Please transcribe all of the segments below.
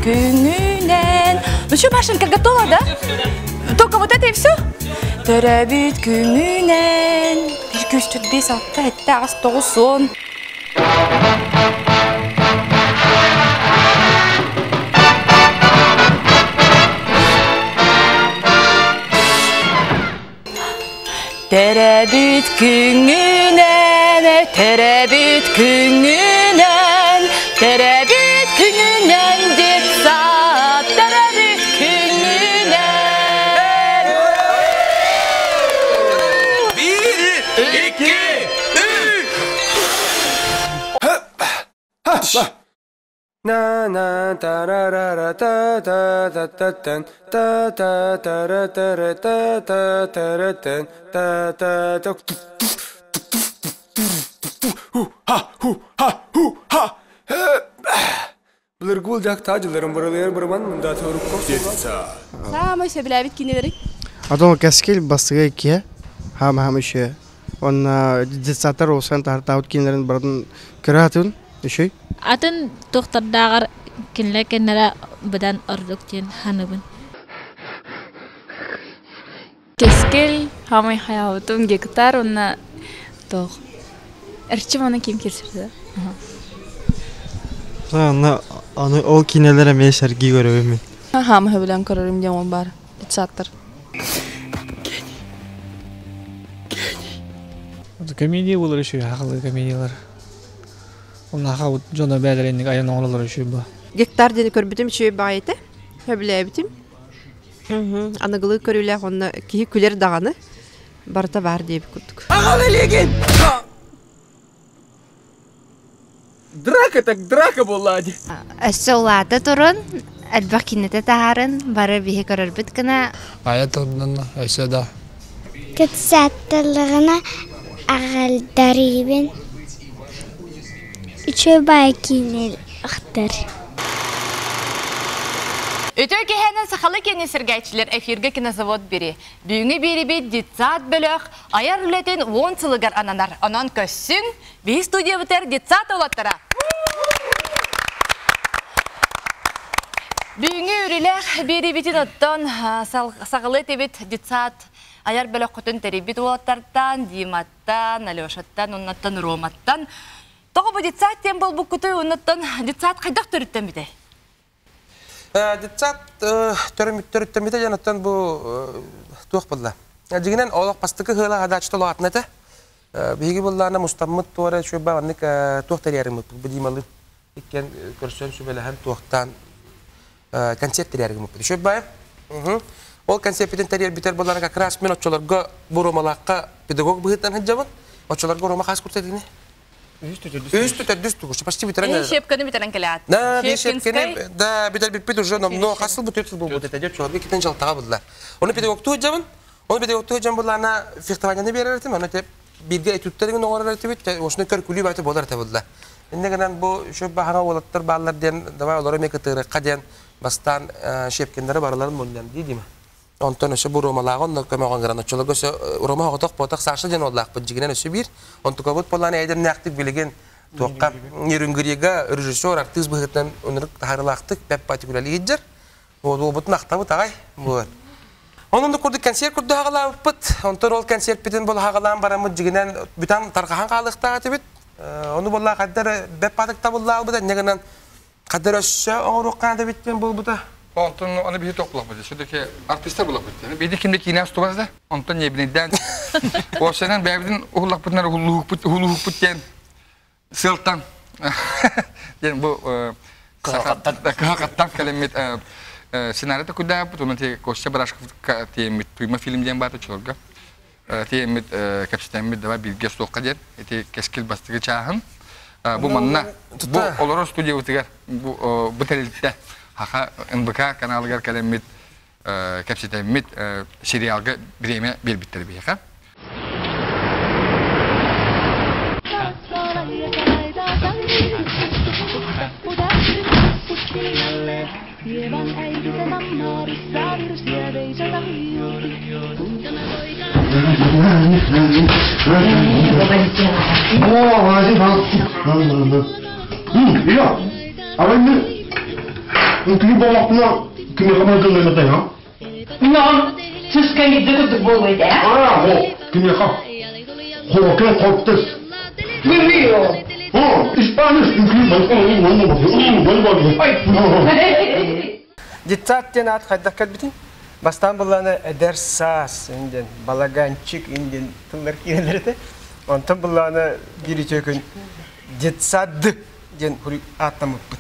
күҥҥүнэн. Ну что, Машенька, готова, да? Только вот это и все? Төрөөбүт күҥҥүнэн. Бір көс төрт бес алта этте ағыз тоғыз он. Төрөөбүт күҥҥүнэн, төрөөбүт күҥҥүнэн, төрөөбүт күҥҥүнэн детсад, төрөөбүт күҥҥүнэн. Биир, икки, үс! На на тарарара та та та та тан та та тара тара та та тара тан та та та ха ху ха ху ха Былыргы булдьах таажыларын быралыйар бырман мында торукко Саамай сөбүлээбит кинилэри? Атын кэскил бастыгы иккиһэ, хаама-хаама үчүгэй. Уонна детсадтар уолсан таһыртаабыт кинилэрин барытын көрө сатыыбын, үчүгэй. Атын туохтардааҕар кинилэр кэннэрэ быдан ордук диэн саныыбын. Кэскил хаамай хайаабытым гектар уонна туох эрчим аны ким кирсэрдэ Аны аны ол кинилэр эмиэ сэргии көрөбүн мин. Хаама сөбүлээн көрөрүм диэн ол баар детсадтар. Комедия буолар үчүгэй хахалыы комедиялар. Оннааха дьоно бээлэр инник айан оҥороллор үчүгэй бу. Гектар диэни көрбүтүм үчүгэй баҕайы этэ. Сөбүлээбитим. Аныгылыы көрүүлээх уонна киһи күлэр даҕаны барыта баар диэбит курдук. Аҕал илиигин! Драка так драка буолла дии. Өссө улаата турун, элбэх кинэтэ таһарын бары биһи көрөрбүт гына. Айа тылынан өссө да. Кэпсээттэллэҕинэ аҕалдарыыбын. Үчүгэй баай киинэ ахтар. Үтүө киһэнэн сахалы киэни сэргээччилэр эфиргэ кинозавод бири. Бүгүҥҥү биэрибит детсад бөлөх айар үлэтин уон сылыгар ананар. Онон көссүҥ, биһи студиябытыгар детсад уолаттара. Бүгүҥҥү үрүлээх биэрибитин оттон саҕалыы этибит детсад айар бөлөххүтүн тэрийбит уолаттартан, Диматтан, Алешаттан, оннуттан Роматтан. Тоҕо бу детсад диэн буолбуккутуй, оннуттан детсад хайдах төрүттэммитэй? Детсад төрүттэммитэ диэн оттон бу туох буолла? Дьиҥинэн олох бастакы ыала хадааччыта улаатна этэ. Биһиги буоллаана мустаммыт туора үчүгэй маннык туох тэрийэриммит бу Дималыын иккиэн көрсөн сүбэлэһэн туохтаан концерт тэрийэриммит. Үчүгэй баайым. Ол концертпитин тэрийэрбитэр буоллаана как раз мин оччолорго бу Ромалаахха педагог быһыытынан сылдьабын. Оччолорго Рома хас курса этини? Үс төрдүс тугуш. Почти бүтэрэн. Шепканы бүтэрэн кэлэат. Да, шепканы да бүтэр бүппүт уже номно хас сыл бүтүр сыл буолбут этэ деп чолорго китен жалтаға булла. Оны педагогтуу жабын. Оны педагогтуу жан буллана фехтованияны берер этим. Аны теп бирге этюдтерин оҥорор этибит. Ошону көр күлүү баты болар этэ булла. Инне гынан бу шөп баһаҥа уолаттар бааллар диэн давай олору эмиэ кытыырыкка диэн бастаан шепкиннары барыларын мунньан дии дима. Онтон өссө бу Ромалааҕы онно көмөҕө ыҥыран оччолорго өссө Рома оҕотох буотах Саша диэн уоллаахпыт дьигинэн өссө биир. Онтукабыт буоллаан эйдэмнээхтик билигин туохха Нерюнгрига режиссер, артыыс быһыытынан ынырык таһаарыылаахтык бэп-патик үлэлии сылдьар. Уолбутун ахтабыт аҕай. Вот. Онон да курдук кэнсиэр курдук аҕалаабыппыт. Онтон ол кэнсиэрпитин бол аҕалаан бараммыт дьигинэн бүтэн тарҕаһан хаалыахтаах этибит. Ону буоллаа хайдар бэп-патик табыллаабыт энньэ гынан Хадыр өссө оҥоруохха наада эбит диэн буолбута. Онтон аны биһи туох булахпыт все-таки артистар булахпыт. Биһи кимде киинэ устубас да, онтон небинейдээн Уопсайынан бэйэбитин уһуллахпытынар уһуллуһукпут уһулуһукпут диэн сыалтан диэн бу кыһалҕаттан кэлэммит сценарий кудааппыт онон Костя Барашков тиэммит туйма фильм диэн баата чолорго тиэммит кэпсэтэммит давай бииргэ суохха диэн ити кэскил бастакы чааһын бу манна бу олорор студиябытыгар бу бу тэрилтэ Хаха НБК каналыгар кэлэммит кэпсэтэммит сериалга бириэмэ биэрбиттэр биһиэхэ. Үҥкүү буоллахпына кимиэхэ майгынныаҥ а? Мин сыскайда курдук буолуо этэ. А, о, кимиэхэ? Хоке Кортес. Билио. О, испанец үҥкүү Детсад диэн аат хайдах кэлбитин? Бастаан былаана эдэр саас инден, балаганчик инден тыллар киирэлэр этэ. Онтон былаана биир үтүө күн детсад диэн ааттаммыппыт.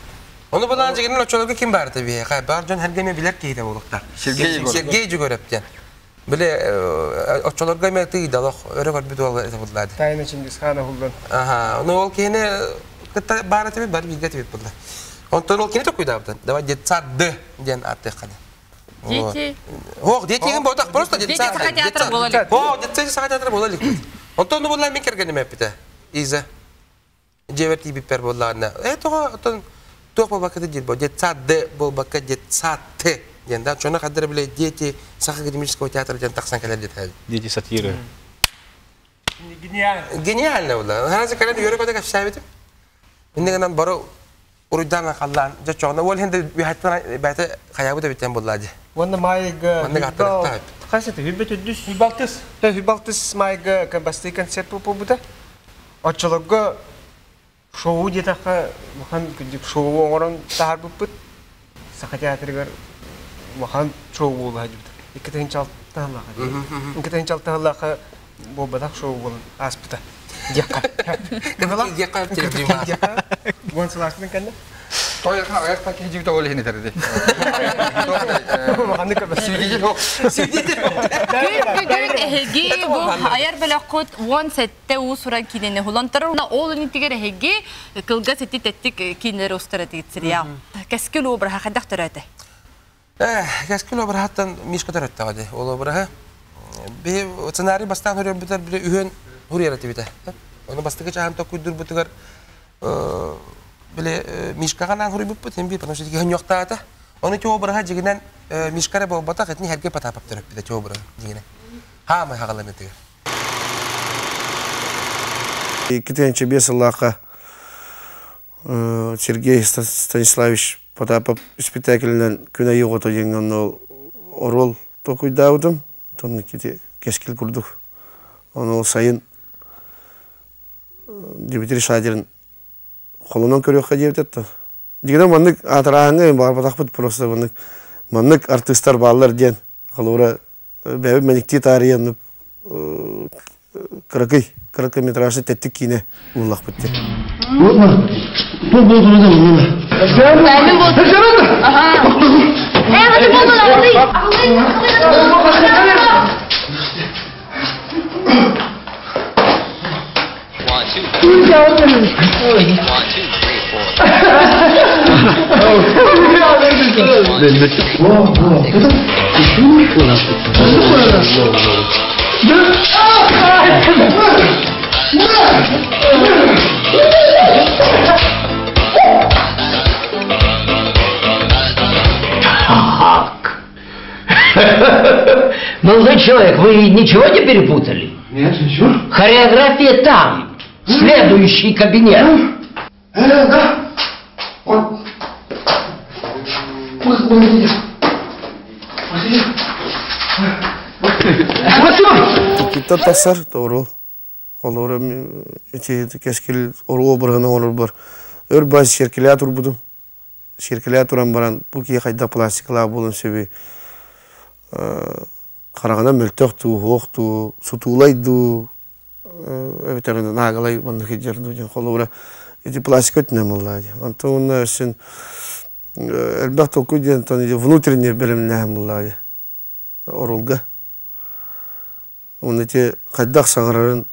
Ону былаан дьигинэн оччолорго ким баар этэ биһиэхэ? Бар дьон эргеме билэр киһитэ буолуохтаах. Сергей Егоров. Сергей Жигорев диэн. Биле оччолорго эме тыйдалох өрө көрбүт уол этэ буллаады. Тайна Чингисхана хуллан. Аха, ону ол киһини кытта баар этибит, бар бииргэ этибит булла. Онтон ол кини токуйдаабытын. Давай детсад диэн ааттыахха. Дети. Ох, дети деген ботах, просто Дети детсад. Саха театра буола илик. О, детсад Саха театра буола илик. Онтон ну булла мен кэргэним эппитэ. Иза. Дьиэбэр тиийбиппэр буоллаҕына, ээ тоҕо оттон туох буолбакка диир бо детсад буолбакка детсад диэн да чоно хаддара биле дети Саха академического театра диэн тахсан кэлэр диэтэ. Дети сатиры. Гениально. Гениально буолла. Харазы кэлэн үөрэ көтө кэпсээбитим. Инне гынан бары уруйдаан халлаан дьэ чоҕуна уол хенде үһэттэн бэйэтэ хайаабыт эбиттэн буоллаа дии. Уонна маайга Маннык аттарыктаах Хас это хүббет үдүс хүбалтыс. Тэ хүбалтыс маайга бастыы концерт буолбута. Оччолорго шоу диэтэххэ улахан күндүк шоу оҥорон таһаарбыппыт. Саха театрыгар улахан шоу буолла дьыбыт. 2006 сыллаахха. 2006 сыллаахха буолбатах шоу буолан ааспыта. Диэххэ. Диэххэ. Уон сылааспытын кэннэ. Той аяқта киһи ол иһин этэрди. Күн эһиги бу айар бөлөххүт 17 уус-уран киинэни хулантарар. Ол инитигэр эһиги кылгас ити тэттик киинэлэри устар этигит сериал. Кэскил обраһа хайдах төрөөтө? Кэскил обраһаттан Мишка төрөттөҕө дии. Ол обраһы би сценарий бастаан хөрүөрбүтэр били үһүөн хуруйар этибитэ. Ону бастакы чаһан токуйдурбутугар били Мишкаҕа наан хуруйбуппут хин би потому что хөнньуохтаата. Ону ти обраһа дьигинэн Мишка эрэ буолбатах, итини Сергей Потапов төрөппүтэ ти обраһы дьигинэн. Хаамай хаҕаланытыгар. 2005 сыллаахха Сергей Станиславович Потапов спектаклинэн Күн айыы оҕото диэҥҥэ онно оруол толкуйдаабытым. Онон ити кэскил курдук. Ону сайын Дмитрий Шадрин холонон көрүөххэ диэбит этэ. Дигинэн маннык аатырааһыҥҥа баҕарбатахпыт просто маннык маннык артыыстар бааллар диэн холобура бэйэбит мэниктии таарыйан кыракый короткометражный тэттик киинэ уһуллахпыт диэн. Так. Молодой человек, вы ничего не перепутали? Нет, ничего. Хореография там, следующий кабинет. Да. Вот. Погодите. Спасибо. Киттан тахсар оруол. Холобура ити кэскил оруол обраһын оҥорорбор өр баас сиэркилэ турбутум. Сиэркилэ туран баран бу киһи хайдах пластикалаах буолуон сөбүй хараҕынан мөлтөх дуу, уһуох дуу, сутуулай дуу, эбэтэр наагалай маннык сылдьар дуу диэн холобура ити пластика өттүнэн буоллаҕа дии. Онтон уонна өссө элбэх толкуй диэн внутренний бэлэмнээһин буоллаҕа дии оруолга. Уонна ити хайдах саҥарарын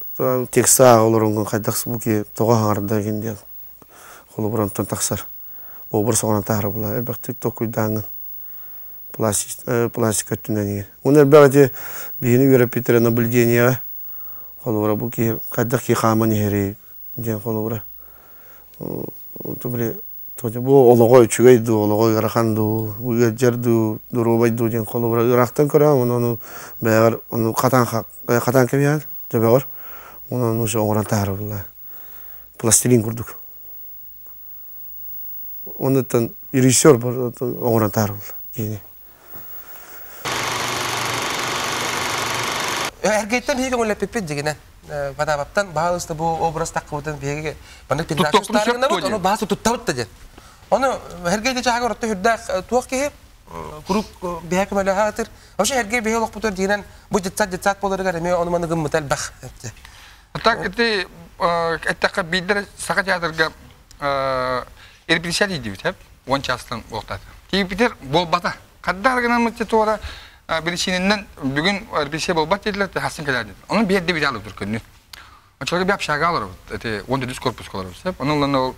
текст ааҕа олороҥҥун хайдах бу киһи тоҕо саҥарда игин диэн холобура онтон тахсар. Образ оҥорон таһара буолла. Элбэхтик толкуйдааҥҥын пластик өттүнэн игин. Уонна элбэх ити биһини үөрэппиттэрэ наблюдениеҕа холобура бу киһи хайдах киһи хааман иһэрий диэн холобура били бу олоҕо үчүгэй дуу, олоҕо ыарахан дуу, ыалдьар дуу, доруобай дуу диэн холобура ыраахтан көрөҕүн уонна ону бэйэҕэр ону хатаан хатаан кэбиһэҕин төбөҕөр уонна ону оҥорон таһаарар буоллаҕа пластилин курдук. Онуттан режиссер оҥорон таарылла диини. Эргейтен биһиги көҥүллэппиппит дигинэн. Батаабаптан баһаалыста бу образ таххыбытын биһиги маннык передача ону баас туттабыт да диэн. Ону Эргей чааһыгар орто үрдээх туох киһи куруук биһэ көмөлөһө Вообще Эргей биһи олохпутугар дигинэн бу детсад детсад буоларыгар эмиэ ону маны гыммыта элбэх. Так ити эттэххэ биирдэр Саха театрга репетиция диибит хэп 10 чаастан буолтаата. Тиийбитер буолбата. Хаддар гынаммыт туора биричиининэн бүгүн репетиция буолбат диэтилэр хасын кэлэр диэтилэр. Онон биэрдэ бит алып туркөннү. Очолорго би общага олоробут. Эти 14 корпус олоробут. Онон улан ол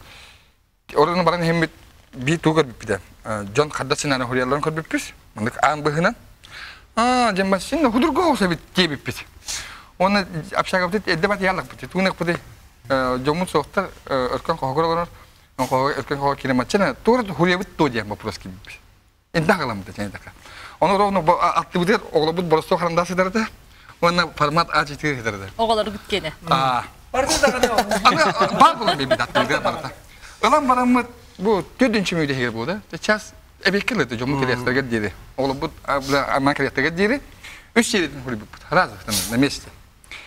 орон баран иһиммит биир тугу көрбүппүтэ. Дьон хадда сценарий хуруйалларын көрбүппүс. Мындык аан быһынан. Аа, дьэн бассин худурго осабит диэбиппит. Оны общагабыт эдде бат яллакпыт. Туунакпыт дьоммут суохтар өркөн хоһогор олорор. Өркөн хоһо кирематчына туора хуруйабыт то диэн вопрос киирбит. Интах ыламмыта чэнэтэхэ. Ону ровно аттыбытыгар оҕолорбут боростуо харандаас сытарата уонна формат А4 сытарата. Оҕолоргут киэнэ. Аа. Аны бар булан биэрбит аттыбытыгар барыта. Ылан бараммыт бу төрдүнчү мүөдэһигэр буолда. Час эбиэккэ ылыты дьоммут кэлиэхтэригэр диэри. Оҕолорбут амма кэлиэхтэригэр диэри үс сериятын хуруйбуппут. Разу на месте.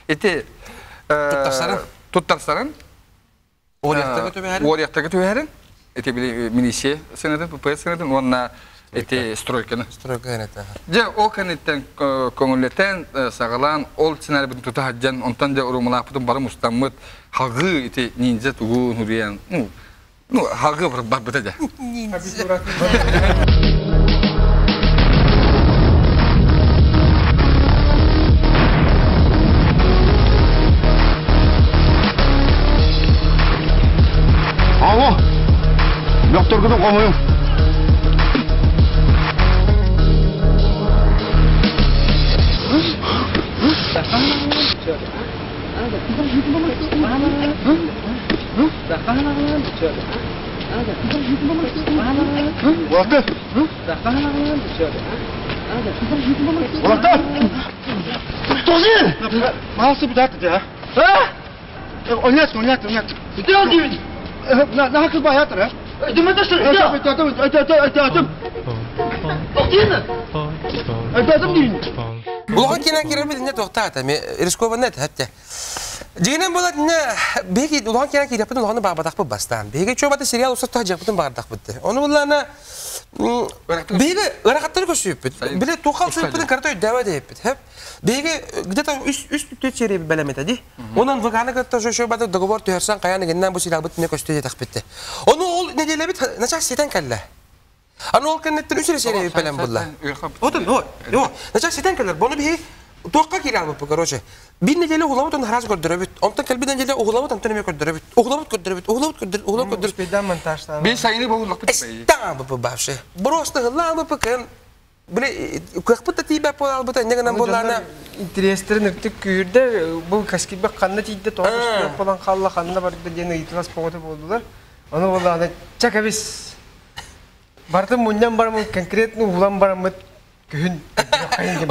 Ити туттарсарын туттарсарын Уориахтарга түбэһэрин? Уориахтарга түбэһэрин. Ити били милиция сыҥатын, ППС сыҥатын уонна ити стройканы. Стройка кэнниттэн. Дьэ, ол кэнниттэн көҥүллэтэн, саҕалаан, ол сценарийбытын тута сылдьан, онтон дьэ урумалаахпытын бары мустаммыт, халгыы ити ниндзя тугу нуруйан, ну, ну, халгыы барбыта дьэ. Ниндзя. Алло! Докторгутун хомуйуҥ. Уларты! Уларты! Този! Масы бутаты а? Онят, онят, онят. Сделал девять! На как баятыр, а? Улахан кино киирэрбит иннэ туохтаата, рискованно этэ хатте. Дьиҥинэн буолар иннэ биһиги улахан кино киириэхпитин улаханы баҕарбатахпыт бастаан. Биһиги чуобата сериал устата дьиэхпитин баҕардахпыт. Ону буллаана биһиги ыарахаттары көрсүбүппүт. Били туохха ылсыбыппытын карата өйдөөбөт эбиппит. Биһиги где-то үс үс түт серия бэлэмэтэ ди. Онон ВК-ны кытта шөшө договор түһэрсэн хайаан игиннэн бу сериалбыт не көстүө диэтэхпит. Ону ол нэдиэлэбит начаас ситэн кэллэ. Аны ол кэнниттэн үс эрэ серия бэлэм булла. Отun, о, о, начаас ситэн кэлэр. Бону биһи туохха киирэ албыппыт, короче. Биир нэдиэлэ уһулабыт, оны хараас көрдөрөбүт. Онтон кэлбит нэдиэлэ уһулабыт, онтон эмиэ көрдөрөбүт. Уһулабыт, көрдөрөбүт, уһулабыт, көрдөрөбүт, уһулабыт, көрдөрөбүт. Успейдаан монтажтаан. Биир сайыны боһуллахпыт. Эстаан бу вообще. Просто ыллаабыппыт, кыһын Били кыахпыт да тиийбэт буолаалбыта инньэ гынан буоллаана интэриэстэрин үрдүк күүрдэ бу каскилбек ханна тиийдэ тоҕо көстүөх буолан хаалла ханна барда диэн ыйытылас боҕото буолдулар ону буоллаҕына чэ кэбис барытын мунньан бараммыт конкретно уһулан бараммыт күһүн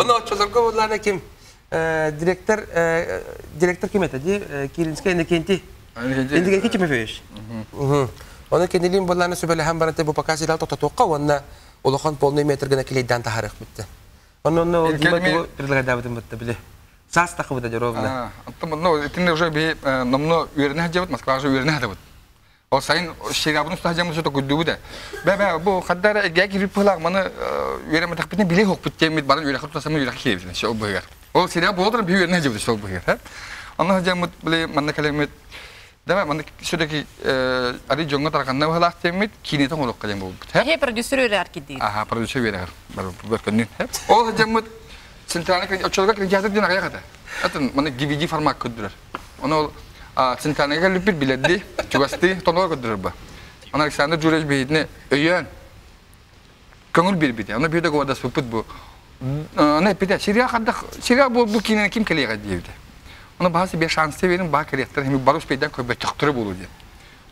ону оччолорго буоллаана ким директор директор ким этэ дии Киринскэй Иннокентий Иннокентий Тимофеевич ону кинилиин буоллаана сүбэлэһэн баран бу пока сериал тохтотуохха уонна улахан полный метр гына клейдаан таһаарыахпыт да. Онно ол Дима тугу предлагайдаабытын бытта били. Саас тахыбыта ровно. Ну, итинне уже би номно үөрэнэ сылдьабыт, Москваҕа уже үөрэнэ сылдьабыт. Ол сайын сериалбын уста сылдьаммыт что күйдүүбүт Бэ бэ бу хаддара эгэ кирип пылаах маны үөрэммэтэхпитин биле хокпут диэммит баран үөрэххэ тутасаммыт үөрэххэ киирбитин все ол быһыгар. Ол сериал буолар би үөрэнэ сылдьабыт все ол быһыгар. Онно сылдьаммыт били манна кэлэммит Давай, манна все-таки ары дьоҥҥо тарҕанна быһалаах диэммит, киинэтэ оҥоруохха диэн буолбут. Эһэ продюсер үөрэҕэр кирдиир. Аха, продюсер үөрэҕэр. Бөркөннүүн. Ол дьоммут центральный оччолорго кинотеатр диэн аҕыйах этэ. Атын маны DVD формат көрдөрөр. Ону ол центральныйга кэлбиппит билэрдии, чугастыы тоноор көрдөрөр ба. Аны Александр Джуревич биһитини өйөөн көҥүл биэрбитэ. Ону биир договордаспыппыт бу. Аны эппитэ, сериал хардах, сериал бу бу киинэни ким кэлиэҕэ диэбитэ. Ону баһа себе шансы берин баа кэлиэхтэр хими бары успейдан көрбөттөхтөрө буолуо диэн.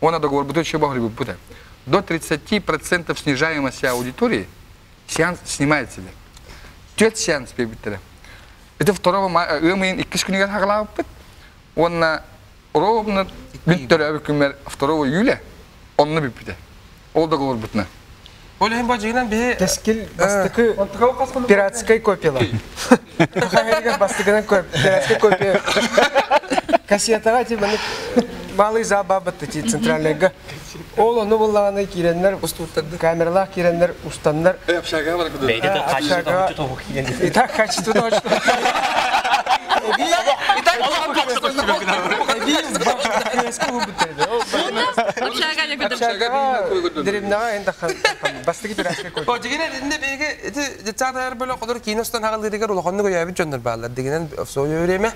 Уонна договорбутун еще баһырыбыппыт. До 30% снижаемости аудитории сеанс снимается диэн. Түөрт сеанс биэрбиттэрэ. Это второго мая, ыам ыйын иккис күнүгэр хагалаабыппыт. Уонна ровно бүт төрөөбүт күммэр 2 июля онно бүппүтэ. Ол договорбутна. Ол иһин бу дьиҥинэн биһи Кэскил бастакы пиратскай копиялар. Саха бастакынан пиратскай копия. Кассетаҕа ити маннык малый зал баабатты ти центральныйга. Ол ону буллаҕына киирэннэр камералаах киирэннэр устаннар. Общага бар И так качество точно. Дигинен биһиги ити детсад бөлө холор киин остон хагалыырыгар улаханнык өйөөбүт дьоннор бааллар. Дигинен в свое время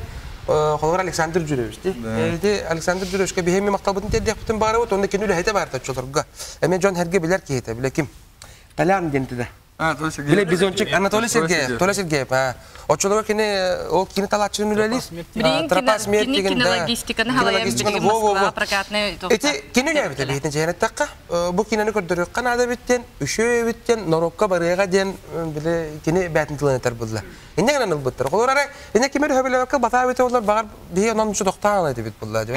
холор Александр Джуревич ди. Ити Александр Джуревичка биһиги макталбытын тердиэхпитин баарыбыт, онно кини үлэһитэ бар точчолорго. Эме дьон herге билер киһитэ, биле ким. Толян диэнтиде. Биле бизончик Анатолий Сергеев, Толя Сергеев. Оччолорго кини ол кини талааччын үлэлиир. Тропа смерти деген да. Логистиканы халайым билигин Москва прокатный. Ити кини үлэбит бихитин жээнеттакка бу кинени көрдөрүккэ наада биттен, үшөө биттен, норокка барыга диэн биле кини бәтин тылын этер булла. Инне гынан ылбыттар. Олор ара инне кимер хөбөлөккө бата бит олар багар бии онон үчү токтаан эти бит булла деп.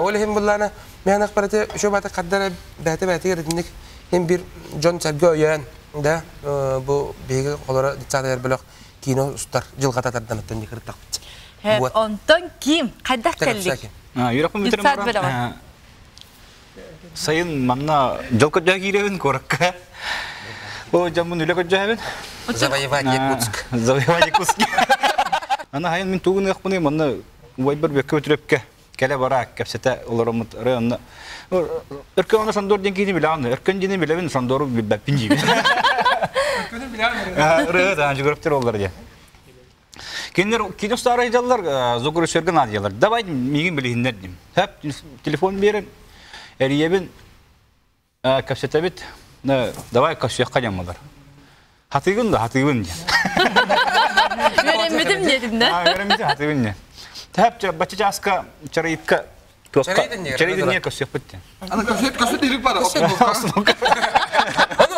Ол хим булланы мен акпарате үшөө бата каддара бәте бәте гердинник хим бир Джон Сергей өйөн да бу биги олора дицадер бөлөк кино устар жылга татардан өттөн никыртак. Онтон ким? Кайда келдик? Юракпын бүтүрөм. Сайын манна жол көдө киребин коракка. О жамын үле көдө Завоевать Якутск. Завоевать Якутск. Ана хайын мен тугун якпыны манна вайбер бекке өтүрөпкө. Келе бара кепсете олоромут районна. Өркөн оны Сандор ден кийини биле Өркөн дени билебин Сандору билбеппин жейбин. Өркөнү биле. Ры да жүгүрөптөр олар же. Киндер кино старый жаллар звукорежиссерге надиялар. Давай мигин билихиннер дим. Хеп телефон берин. Эриебин капсетебит. Давай капсетка жамалар. Хатыгын да хатыгын. Веремедим дедим да. Веремедим хатыгын не. Хеп бачы жаска чарайытка Чарайдын не капсет битти. Ана капсет капсет дирип бара. Оны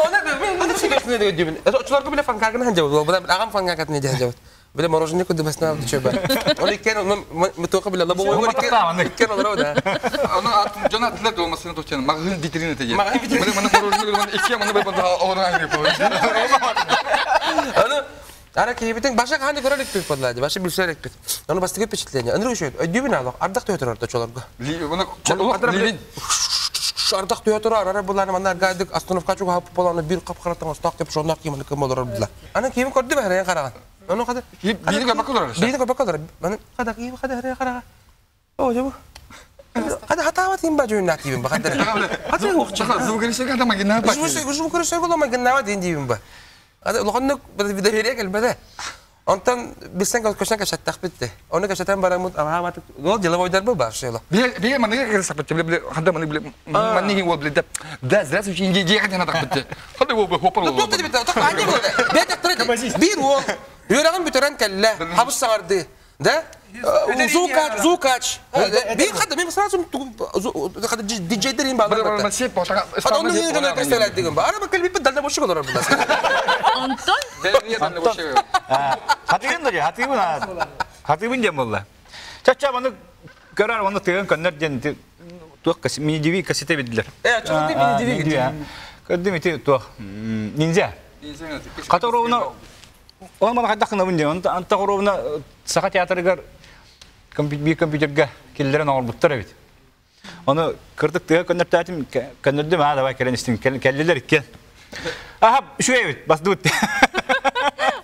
оны мен оны сөйлөшүнө деген дибин. Очуларга биле фанкагын ханжа бул. Агам фанкагын не ханжа. Биле мороженое күндү басына алды чөбө. Оны иккен мутока биле лабо ой иккен олар да. Аны атын жона атлар болмасын тотчан. Магын витрина теге. Мына мына мороженое мына иккен мына бер банда оран кирип. Аны Ара кейбитин баша ханы көрөлүк бит болду. Баша билсерек бит. Аны бастыгы впечатление. Аны үшөт. Өйдүбүн алак. Ардак төтөр орто чолорго. Ливин. Ардак төтөр ара буларны мана гайдык остановка чуга хап боланы бир кап каратан остак деп шонак кийим ким болор булар. Аны кийим көрдү бәрен караган. Аны када Бини көпөк олор. Бини көпөк олор. Аны када кийим када хәрен караган. О, жабы. Када хатава тим ба жүйүн натибин ба кадыр. Хата укча. Звукорежиссер када магина ба. Звукорежиссер када магина ба дин дибин ба. Ада улаханнык доверие келбеде. Онтон билсең көчтөн кәшәттәк битте. Оны кәшәттән барамыт, ага батып, ол деловойдар бу бар шейло. Бие манныга кирсак битте, биле ханда маны биле манныга ол биле да здравствуйте инге же ханда так битте. Ханда ол хопар ол. Тут битте, так ани бу. Бет тактыр. Бир ол йөрәген бүтәрән кәллә, хабыс саңарды. Да? Звукач, звукач. Бир хада мен сразу хада диджейдер им бар. Хада оны мен генә представлять деген бар. Ара бакыл бит дальнобойщик олар булар. Онтон? Хатыгын да, хатыгын. Хатыгын дем булла. Чача маны көрөр оны тыгын көннөр ден туак мини-диви кассета бидилер. Чоңды мини-диви. Көрдүм ити туак ниндзя. Каторовна он мана кайда кына бунде, анта коровна саха театрыгар бир компьютерге келлерин оңор бит. Оны кырдык тыга көннөр тәтим көннөрдүм, а давай келен истин келлилер иккен. Аха, шуй бит, басты бит.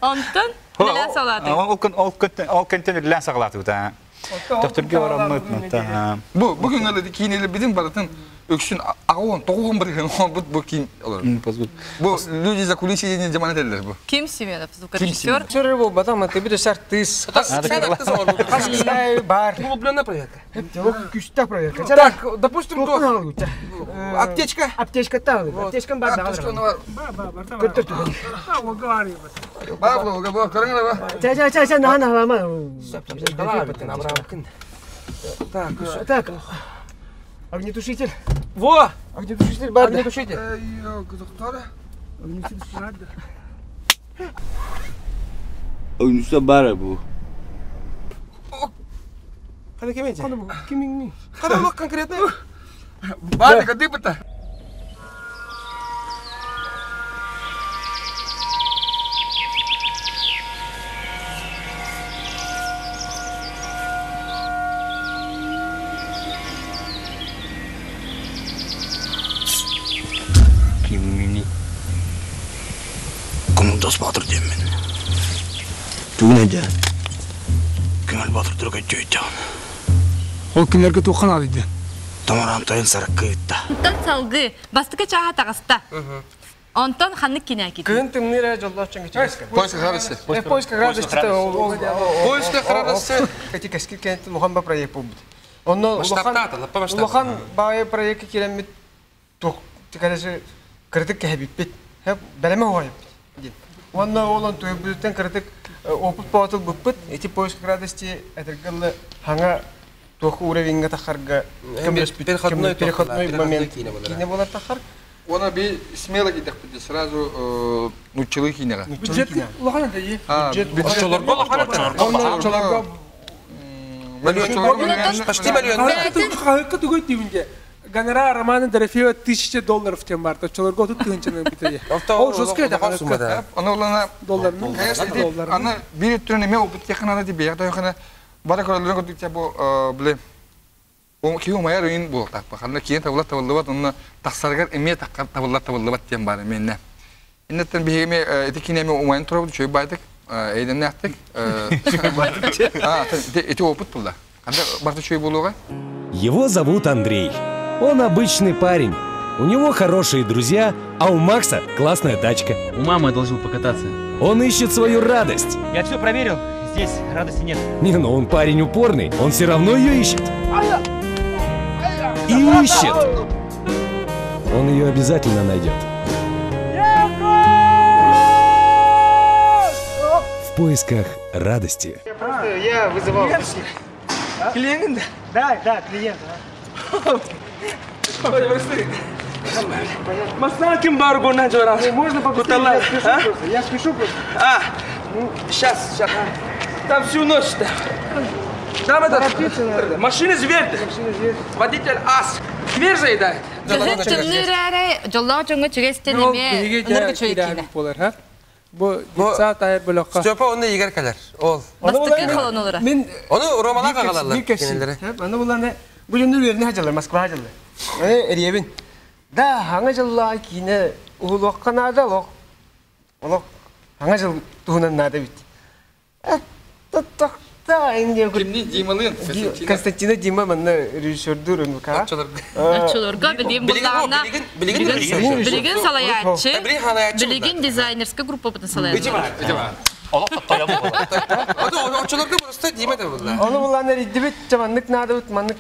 Онтон билен салаты. Ол күн ол күн ол күнтен билен сагалаты бит. Докторге бараммыт, та. Бу бүгүн эле кийин эле бидин баратын өксүн агон тогугун бир бу бу кийин олар. Бу люди за кулисы не жаман этелер бу. Ким Семенов, звукорежиссер. Звукорежиссер бу батам ты бит артист. Бар. Углубленная проверка. Күстә проверка. Так, допустим, то. Аптечка. Аптечка там. Аптечка бар. Аптечка бар. Көтөр. Бар бу, бу, көрүңөр ба. Ча ча ча ча на на на. Так, так. Огнетушитель. Во! Огнетушитель бар. Огнетушитель. Огнетушитель бар. Огнетушитель бар бу. Када кем эти? Када бу? Кимиңни? Када бу конкретно? Бар, кады бата. Тургунтас Баатыр диэммин. Тугун эдэ? Көҥүл Баатыр көддьөйдөҕүн. Ол кинилэргэ туохха наадыйды? Томороон тойон сарыкка ыытта. Онтон салгыы бастакы чааһа таҕыста. Онтон ханнык кинээкит? Кыһын тымныы эрэ дьоллоох чөҥгүчүгэскэ. Поиск радости. Поиск радости. Поиск радости. Эти кэскил кэнниттэн улахан ба проект буолбут. Онно улахан улахан баайы проекка киирэммит туох тикарасы кырытык кэһэбиппит. Бэлэмэ хоһойбут диэн. Уонна ол туйбутуттан кырытык опыт боотул быппыт. Эти поиск радости этэргэллы хаҥа туох уровеньга тахарга переходной переходной момент киинэ буолар тахар. Она би смело кидехпит сразу нуччылы кинега. Бюджет улахан это е. Бюджет Оччолорго Почти миллион. Хахыкка тугой тибинде. Гонорар Романа Дорофеева $1000 тем бар. Оччолорго тут тыгынчаны битеде. Ол жестко это хахыкка. Аны улана доллар. Доллар. Аны бир түрүн эме опыт технада ди бияк тойхана бара көрөлөрөн көтүк бу биле Ки умайар уйун буолтаах баханна киен табыллар табыллыбат онно тахсаргар эмиэ таххар табыллар табыллыбат диэн баар эмиэннэ. Иннеттен биһиги ити кинеме умайын турабыт үчүгэй баайдык эйдэннээхтик ити опыт булла. Ханда барта үчүгэй буолуоҕа. Его зовут Андрей. Он обычный парень. У него хорошие друзья, а у Макса классная тачка. У мамы одолжил покататься. Он ищет свою радость. Я все проверил, здесь радости нет. Не, ну он парень упорный, он все равно ее ищет. И ищет. Он ее обязательно найдет. В поисках радости. Просто я вызывал. Клиент? Да, да, клиент. Масна ким бар гона жора. Можно побыстрее? Я спешу просто. Я спешу просто. А, сейчас, сейчас. Там всю ночь там. Там этот, машина зверь. Водитель ас. Зверь заедает. Кыһын тымныы эрэ дьоллоох дьоҥҥо чүгэстэн эмиэ ыныргы чөй киинэ. Болар, ха? Бу детсад айыр бөлөккө. Степа оны егер калар. Ол. Бастакы холонулара. Мен Оны Ромалар кагалалар. Кинелери. Аны буланы бу жөндөр верне хажалар, Москва хажалар. Э, эребин. Да, хаңа жылла кине улуққа нада лох. Олох хаңа жыл туһунан нада бит. Та инде Кимни Дималын? Константина Дима манна режиссердүр МК. Оччолорго билигин буллаҕына билигин билигин салайааччы, билигин дизайнерская группа бутун салайааччы. Оччолорго просто Дима да булла. Оны булланы риддибит, жаманнык нада бит, маннык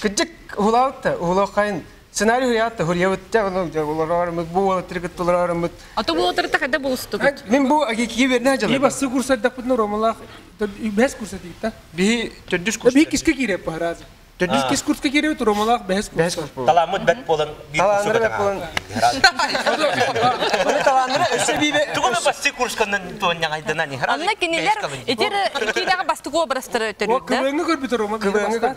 кыжык улаутта, улоқайын сценарий хуятта, хурьябытта, оны уларармыт, бу олатыргыт уларармыт. А то бу отырта кайда болустугут? Мен бу агики берне хажалар. И басты курса дапытны Ромалах бәс курса дейт та. Би төрдүс курс. Би киске кире пахразы. Төрдүс кис курска кире Ромалах бәс курс. Таламыт бәт болан бир Таланыры бәт болан. Таланыры өсө бибе. Тугуна басты курскандан туон яңайдана ни. Анна кинилер итер кинеге бастыгы образтары өтөрүт да. КВН көрбүт Рома. КВН көрбүт.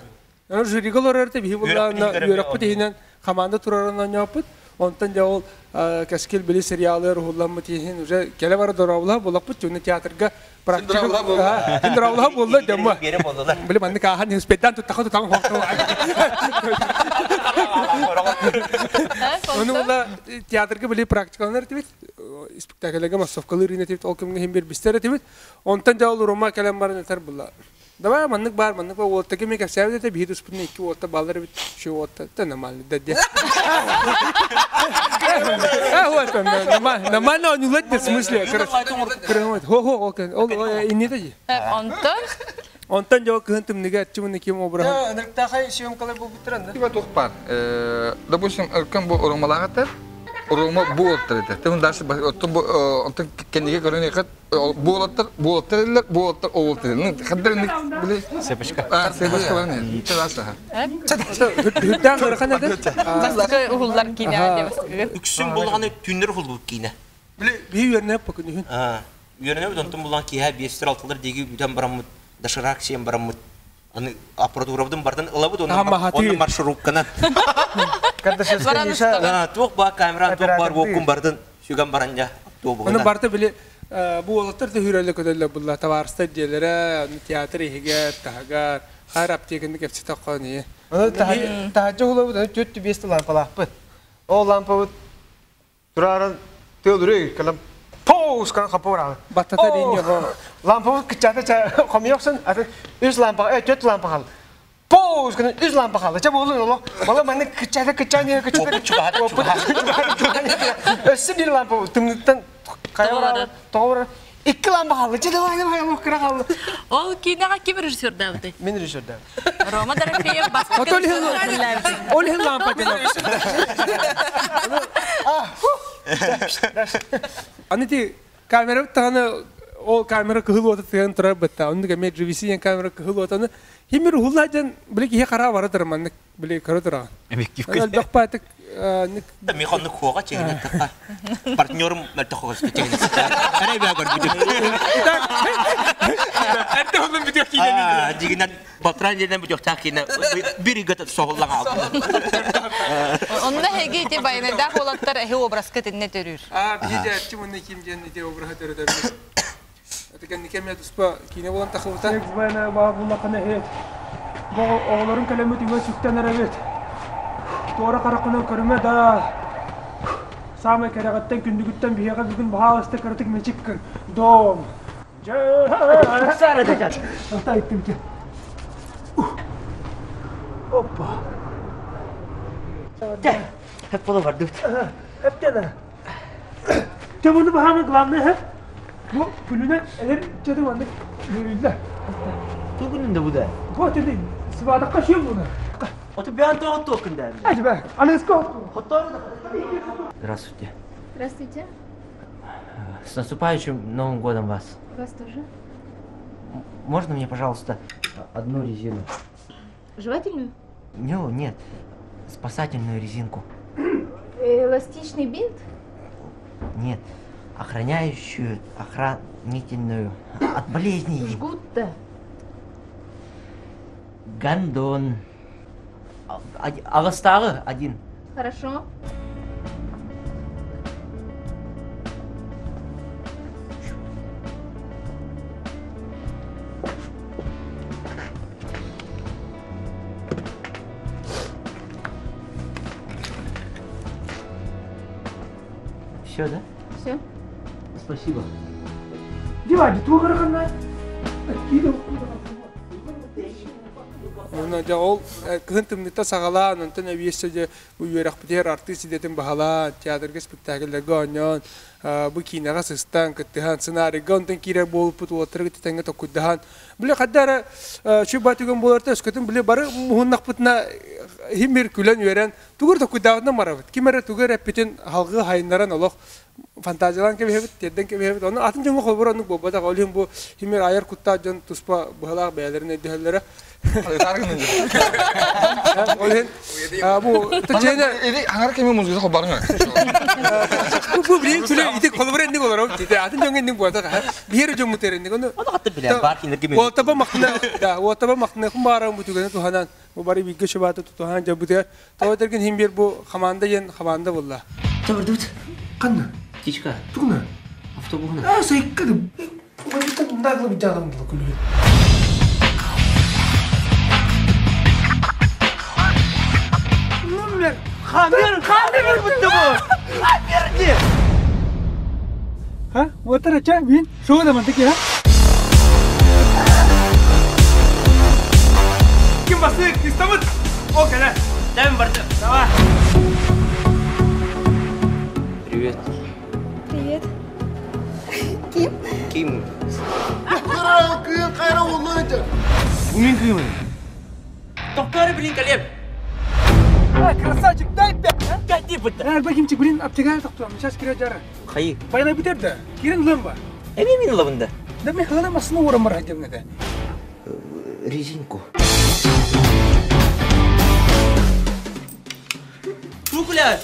Жюриге олорор биһи буллаана үөрөкпүт иһинэн команда турарынан оñооппут. Онтон дьэ ол Кэскил били сериалы уһулламмыт иһин уже келе бара дорообула буллакпыт жуну театрга практика дорообула буолла дьоммо. Били маннык аахан успейтан туттаха тутаҥ Оны була театрга били практикаланар тибит спектакльге массовкалыр ине тибит ол кимге хим бир бистер тибит. Онтон дьэ ол Рома келен баран этер булла. Давай маннык бар, маннык бар, уолта кеме кәсәбе дә бихит успын ике уолта баллар бит, шу уолта, та нормально, да де. А, вот, нормально, нормально, он улет, в смысле, короче, хо, хо, ол, ол, инне дә. Онтон? Онтон жок кыһын тымныга атчымын ким обраһын. Ынырыктаахай съемкалар болбут туран да. Тиба туох бар. Допустим, өркөн бу Ромалағаттар, Рома буолаттар этэ. Тымын дальше оттон бу онтон кенниге көрөн экат буолаттар, буолаттар эллер, буолаттар оолаттар. Ну, хаддар ник биле. Цепочка. А, цепочка бар не. Чаласа. Хүрдән ырхан эдэ. Бастыкы ухуллар кине деп. Үксүн булганы түннер хулбут кине. Биле би үйөрнө пакын. А, үйөрнө онтон булган киһә 5 алтылар диги бүтән барамыт, доширак сен барамыт. Аны аппаратурабытын бартан ылабыт, оны маршрутканан. Туох ба камера, туох бар вокум бартын, сүгән баранжа. Оны барты биле бу олаттар да хүрәле көдөллө булла товарста диелере, театр иһиге, тагар, хар аптеканы кепче таккан. Оны тахажы хулабыт, төттү бесті лампалаппыт. Ол лампабыт тураран тölürü калам поу Поускан хапы баралы. Баттата дейін Лампа кычата хомьёксын, аты үс лампа, төрт лампа қалды. Поускан үс лампа қалды. Ча болу оло. Бала маны кычата кычаны кычата чугат чугат. Өссө бир лампа тымныттан кая баралы, тоға баралы. Икки лампа қалды. Ча давай давай олох кыра қалды. Ол киноға ким режиссердабыты? Мен режиссердабы. Рома Дорофеев басқа Ол хил лампа Аны ти камера тағаны ол камера кыһыл ота тыган турар бытта. Онны кеме GVC камера кыһыл отаны. Химир хулладан биле кихе кара бара турар маннык биле көрө турар. Элбэх патык ник Ми хонны хуга чегине такка. Партнерым мөлтө хуга чегине. Карай баа көр бүтү. Этте хонун бүтү кийден. А, дигинен батран деден бүтү такина. Бири гата соголлан алды. Онна хеги ити байнайда холаттар эхи образка тинне төрүр. А, биде атчы мунны ким ден ити образа төрөтөр. Атыкен никеме туспа кине болан тахыбыта. Байна баабуллакына хет. Бу оҕолорун кэлэммит үҥэ сүктэн эрэбит. Туора хараххынан көрүмэ да. Саамай кэрэҕиттэн күндүгүттэн биһиэхэ бүгүн баһаалыста кыратык мичик кын. Дом. Сара дачат. Алта айттым ке. Опа. Хеп боло бардыт. Эптена. Те буну баһаамы главное хеп. Бу күнүнэн элер чөтү маннык үөрүллэ. Ту күнүндө бу да. Бу тили сыбадакка шүйөн буну. Ото бян тоҕо туокун да. Ажба, аныско. Здравствуйте. Здравствуйте. С наступающим Новым годом вас. Вас тоже. Можно мне, пожалуйста, одну резину? Жевательную? Ну, нет, спасательную резинку. Эластичный бинт? Нет, охраняющую, охранительную от болезней. Жгут-то. Гондон. Агастагы один. Хорошо. Все, да? Все. Спасибо. Дивади, туга караханна. Онна жа ол кыһын тымныта саҕалаан, онтон эбиэссе же бу үөрэхпитигэр артист идэтин баһалаан, театрга спектакльлэргэ оонньоон, бу киинэҕэ сыстан, кыттыһан, сценарийга онтон киирэр буолуппут уолаттарга тэҥҥэ токкуйдаһан. Биле хаддара чуба түгэн буоларта өскөтүн биле бары муһуннахпытына химир күлэн үөрэн тугур токкуйдаабытынан барабыт. Ким эрэ тугу эрэппитин халгыы хайыннаран олох фантазиялаан кэбиһэбит, тиэрдэн кэбиһэбит. Онон атын дьоҥҥо холбор оннук буолбатах. Ол иһин бу химир айар куттаах дьон туспа быһалаах бэйэлэрин өйдөһөллөрө. Ол иһин бу тачээнэ Или хаңар кеми музыка холбарыңа. Бу билин күлэ ити холбор энник олорор. Ити атын дьоҥҥо энник буолбатах. Биһиэр дьоммут эрэнник. Ону Ону хатты билэр бар кинерге мен. Уотаба махтына, да, уотаба махтына кум бааран бу түгэнэ туханан, бу бары бииргэ шыбаата тутуһан дьабытыгар. Тоҕо этэргин хим биэр бу хамаанда диэн хамаанда булла. Табырдыбыт. Канна? Птичка. Тугуна? Автобуһуна. А, сайыккады. Майыттан наглы бит жаалам күлү. Номер. Хамер, хамер бүтті бу. Хамер де. Ха? Отара ча, мин шоу да мантыки, ха? Ким басы, кистамыт. О, кәлә. Дәм барды. Давай. Привет. Привет. Ким? Ким? Кыын кайра уллуйду. Бу мен кыймын. Токтары билин калем. А, красавчик, дай пять, а? Пять деп бітті. Ә, бакимчик, блин, аптекага токтуам, сейчас кире жара. Хайы. Байлай битер да. Кирен лымба. Эми мен лабында. Да мен хылана масына орын бар хадемне да. Резинку. Тукля.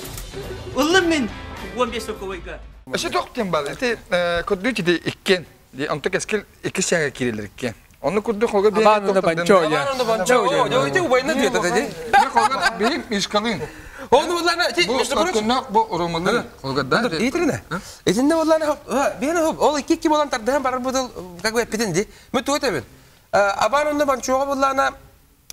Уллым мен. 15 соковойка. Эше тоқтен бар. Эти көддү тиди иккен. Ди онто кескил икки сәгә кирелер иккен. Оны күрдү холга бер. Абан онда банчо я. Абан онда банчо. Жо, ити убайна диет ди. Бир холга бир мишкалын. Оны буллана, ти Бу между прочим. сакынак бу урумылы холга да. Итрине. Итинде буллана хоп. Бен хоп. Ол икки икки болан тардыһан барар будул как бы питин ди. Мен туйта бен. Абан онда банчога буллана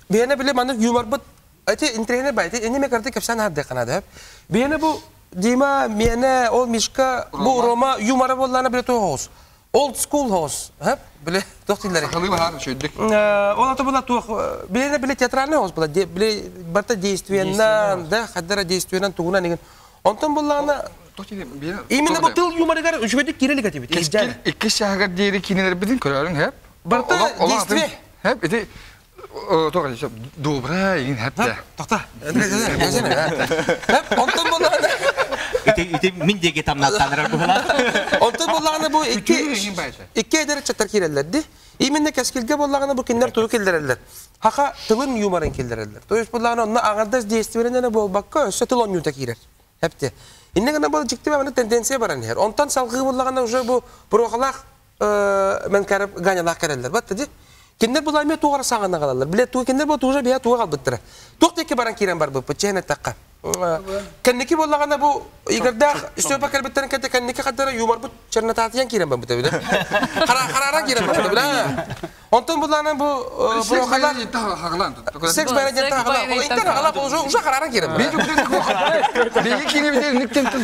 бене биле маны юмор бут. Эти интерне байты эне ме карты кепсан хадды канады. Бене бу Дима, миэнэ, ол Мишка, бу Рома юмора буоллаана биле туох Old school house, хөп, биле туох дииллэр. Сахалыы баһаар үчүгдүк. Ол ата була туох, биле биле театральный house була, биле барта действиеннан, да, хаддара действиеннан тугунан деген. Онтон буллаана Именно бу тыл юморыгар үчүгдүк кирелик этибит. Кескил икки шагар диэри кинилер бидин көрөрүң хөп. Барта действие. Хөп, ити тоқ добра ин хөп. Тохта. Хөп, онтон буллаана Ити мин деге тамнаттанырар була. Онтон буллаана бу икки эдер чаттар киреллерди. Именно кескилге буллаана бу киндер туу келдереллер. Хака тылын юморын келдереллер. То есть буллаана онна аңардас действиелене болбакка өссө тыл онюта кирер. Хепте. Инне гана бу жикти бана тенденция баран хер. Онтон салгы буллаана уже бу бурохалах мен карап ганялах кереллер. Батты ди. Киндер булай ме тугара саңана калалар. Биле туу киндер бу уже бия туга калбыттыра. Тук теке баран кирен бар бу чехне такка. Кенники боллагана бу Игордах Степа келбеттерин кете кенники кадара юмор бу чернотатыян кирен бар бу биле. Кара караран кирен бар биле. Онтон буллана бу бурохалар Секс байран хаглан. Интер хаглан уже уже караран кирен. Беги кине бите никтен тыл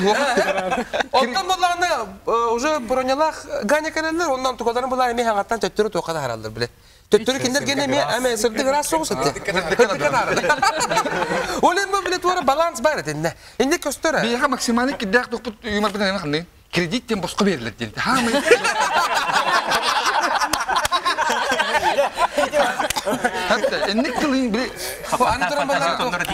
Онтон буллана уже бронялах ганя керелер ондан тугаларын булар эми хагаттан төттөрү тугада харалдар биле. Төттөрү киндер гене ме эме сырдык рас соғыс этти. Олен бу биле туара баланс бар этинне. Инде көстөрө. Бега максималный киддак токпут юмор битен ханды. Кредиттен боско берилет дейт. Ха мы. Хатта энник тылын биле. Аны туран балар.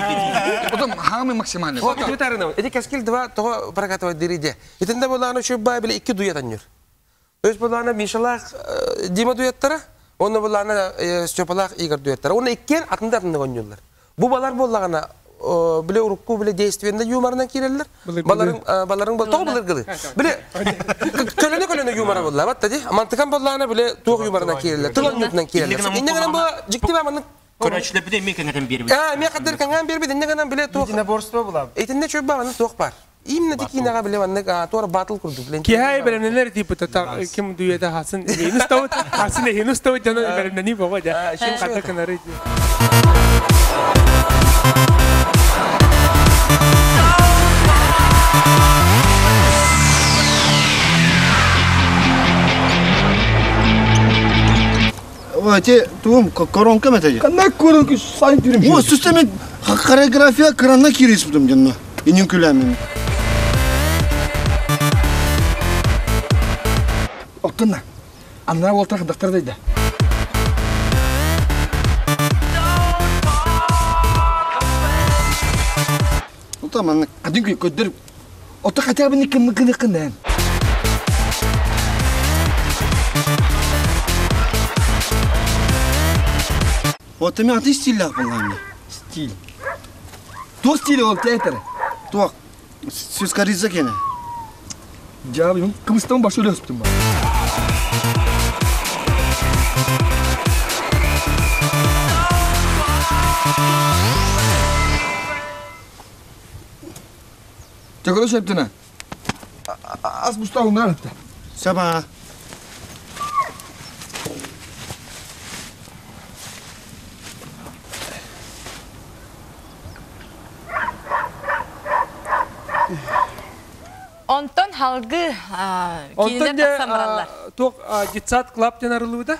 Потом хамы максимальный. Хо битарына. Эти кескил два того прокатывать дириде. Итинде боланы şu бай биле iki дуя таныр. Өз боланы Мишалах Дима дуяттара. Оны булланы Степалах Игорь дуяттар. Оны иккен атында атында гонюлар. Бу балар боллагана биле урукку биле действиенде юморынан киреллер. Баларын баларын бол тоғы булыр гылы. Биле көлөнө көлөнө юмора болла. Батта ди. Мантыкан боллагана биле туг юморынан киреллер. Тылан юморынан киреллер. Инне гана бу жикти ба Көрөчлөр бите мен кеңетен бербит. Мен кадыр каңан бербит. Инне гана биле туг. Единоборство була. Итинне чөп ба аны туг бар. Именно тикинага биле ванны тора батыл курду билен. Кихай белемнелер типа та ким дуяда хасын хинус тавыт хасын хинус тавыт жана белемнени баба жа. Шин ката канары. Эти туум коронка метеди. Кандай коронка сайын түрүм. О, системе хореография кранна кирис будум жанна. Инин күләмин. Оттунна. Анна олтар доктор дейди. Утаман Адин көдөр. Отто хотя бы никым кыны кынын. Вот мен аты стиль болған. Стиль. То стиль ол театр. Туак. Сөз кариза кене. Жабым, кымыстан башы өлөспүтүм ба. Чакыры шептина. Аз мустагын алыпты. Саба. Онтон халгы Онтон кинилер де тахсан бараллар. туох детсад клаб ден арылыбыта.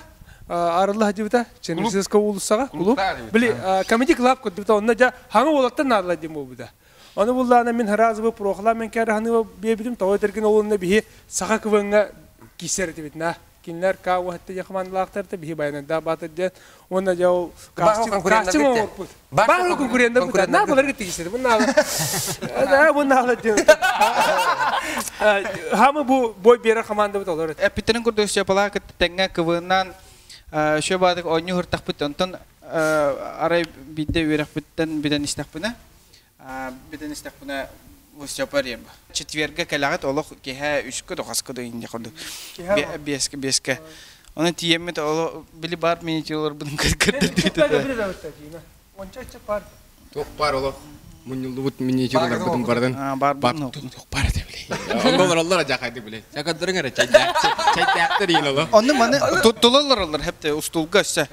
Арылы хадибыта. Чернышевского улусага клуб. Били комеди клаб көдүбүтэ онна жа хаңы болаттан нарла дем болбута. Оны буллаана мен харазыбы прохла мен кәр ханы бебидим той терген олунна бихи саха кывыңга кисер дебит на. Кинлер ка вахтты якманлактар бихи баянында батыр ден. Онна жа ол кастюм оңорпут. Баһы конкуренттер бут. На булар гитти кисер. Бунна. Да бунна ала дем. Хамы бу бой бере команда бут олар. Эпитерин курдук Степала кыттеңге кывынан шө бадык ойню хыртакпыт онтон арай бидде үөрәкпиттен биден истәкпинә. Биден истәкпинә Степа рем. Четверге кәләгәт олох киһә үскө дохаскы да инде курдук. Беске беске. Оны тиеммет оло били бар минитюрлар бунун кырдыр Онча бар. Туох бар олох. Мунньуллубут минитюрлар бутун бардан. Бар Туох бар деп. Онголор оллар жакайды биле. Чакадырың эре чайдактыр иин оло. Онны маны тулалар олар хепте устулга өссө.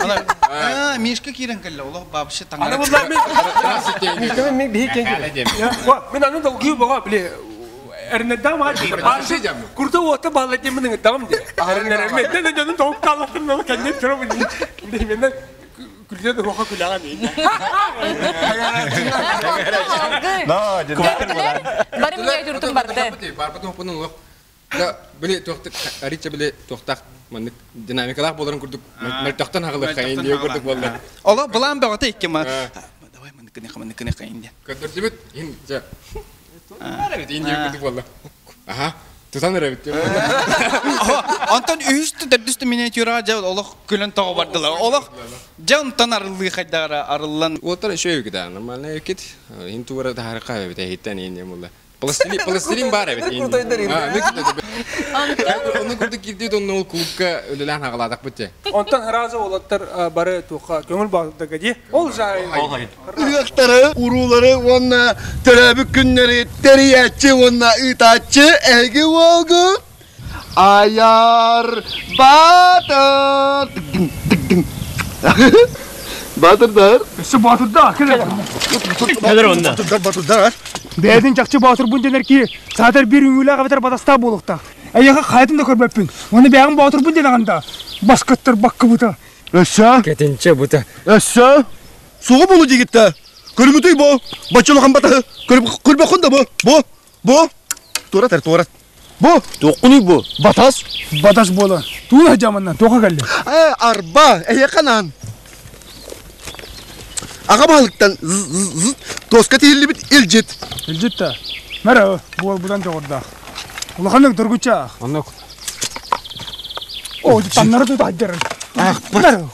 Ана Мишка кирен келле олох бабшы таңара. Аны булар мен мен бихи кен. Мен аны да күйү бага биле. Эрнедам а Курта ота бала деменин дам де. Эрнереме де де жонун топ калатын ол кенде туруп. Мен күлдө роха күлөгөн дейт. Бары мен жүрдүм барды. Барбытын опунун олох. Да, биле туохтак арича биле туохтак маннык динамикалаах боларын курдук мөлтөхтөн хагалык хайын диye курдук болду. Олох булан багата икки ма. Давай маннык не маннык не хайын де. Көндөрдүбүт ин жа. Бара бит ин диye курдук болду. Аха. Тутан эребит. Онтон үстү дөрдүстү миниатюра жа олох күлөн того бардылар. Олох жа онтон арыллыы хайдагара арыллан. Уоттар еще юки да, нормально юкит. Ин туара тахарка бит хиттен ин диye Пластилин, пластилин бар эбит. Оны курдук кирдит, онны ол клубка өлөлөн хагаладак битте. Онтон харазы олаттар бары туха көңүл багытыга ди. Ол жай. Ыяктары, урулары, онна төрөбүк күннери, териячы, онна ытачы, эги волгу. Аяр батыр. Батырдар. Өссө батырдар. Келер онна. Батырдар, батырдар. Бәдин жакчы батыр бун денер ки, саатар бир үңүлө кабатар батаста болукта. Аяга кайтым да көрбөппүн. Оны бәгин батыр бун дегенде баскаттар баккы бута. Өссө? Кетинче бута. Өссө? Сугу болу дегитте. Көрүмүтүй бу. Бачылыган бата. Көрбөкүн да бу. Бу. Бу. Тура тер тура. Бу. Токуну бу. Батас. Батас бола. Тула жаманнан тока келди. Э, арба, эе канан. Ага балыктан тоска тиилибит илжит. Илжит та. Мара, бу будан жогорда. Улаханның тургуча. Оннок. О, таннары тут аджар. Ах, Мара.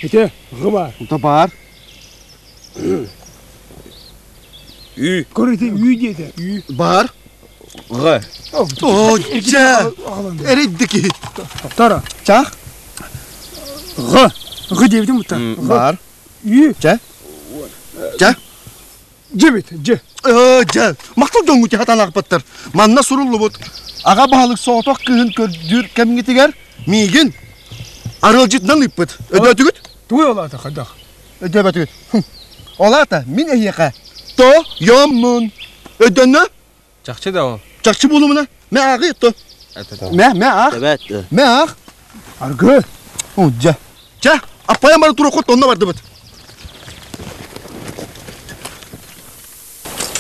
Ите, гыба. Ута бар. Үй. Көрүтө үй дейди. Үй. Бар. Г. О, жа. Эриддики. Тара. Чах. Г. Г дебитим бута. Бар. Үй. Жа. Жа. Жебит, ж. Жа. Мактал жоңгу тихатан акпаттар. Манна суруллу бут. Ага баалык сооток кыһын көрдүр кемгитигер мигин арылжытынан ыппыт. Өдөтүгүт? Туй олата хадах. Өдөбөтүгүт. Олата мин эйеке. То йоммун. Өдөннө? Жакчы да ол. Жакчы болумуна. Мэ агы то. Мэ, мэ ах. Мэ ах. Аргы. О, жа. Жа, аппаян бары тура кот онна барды быт.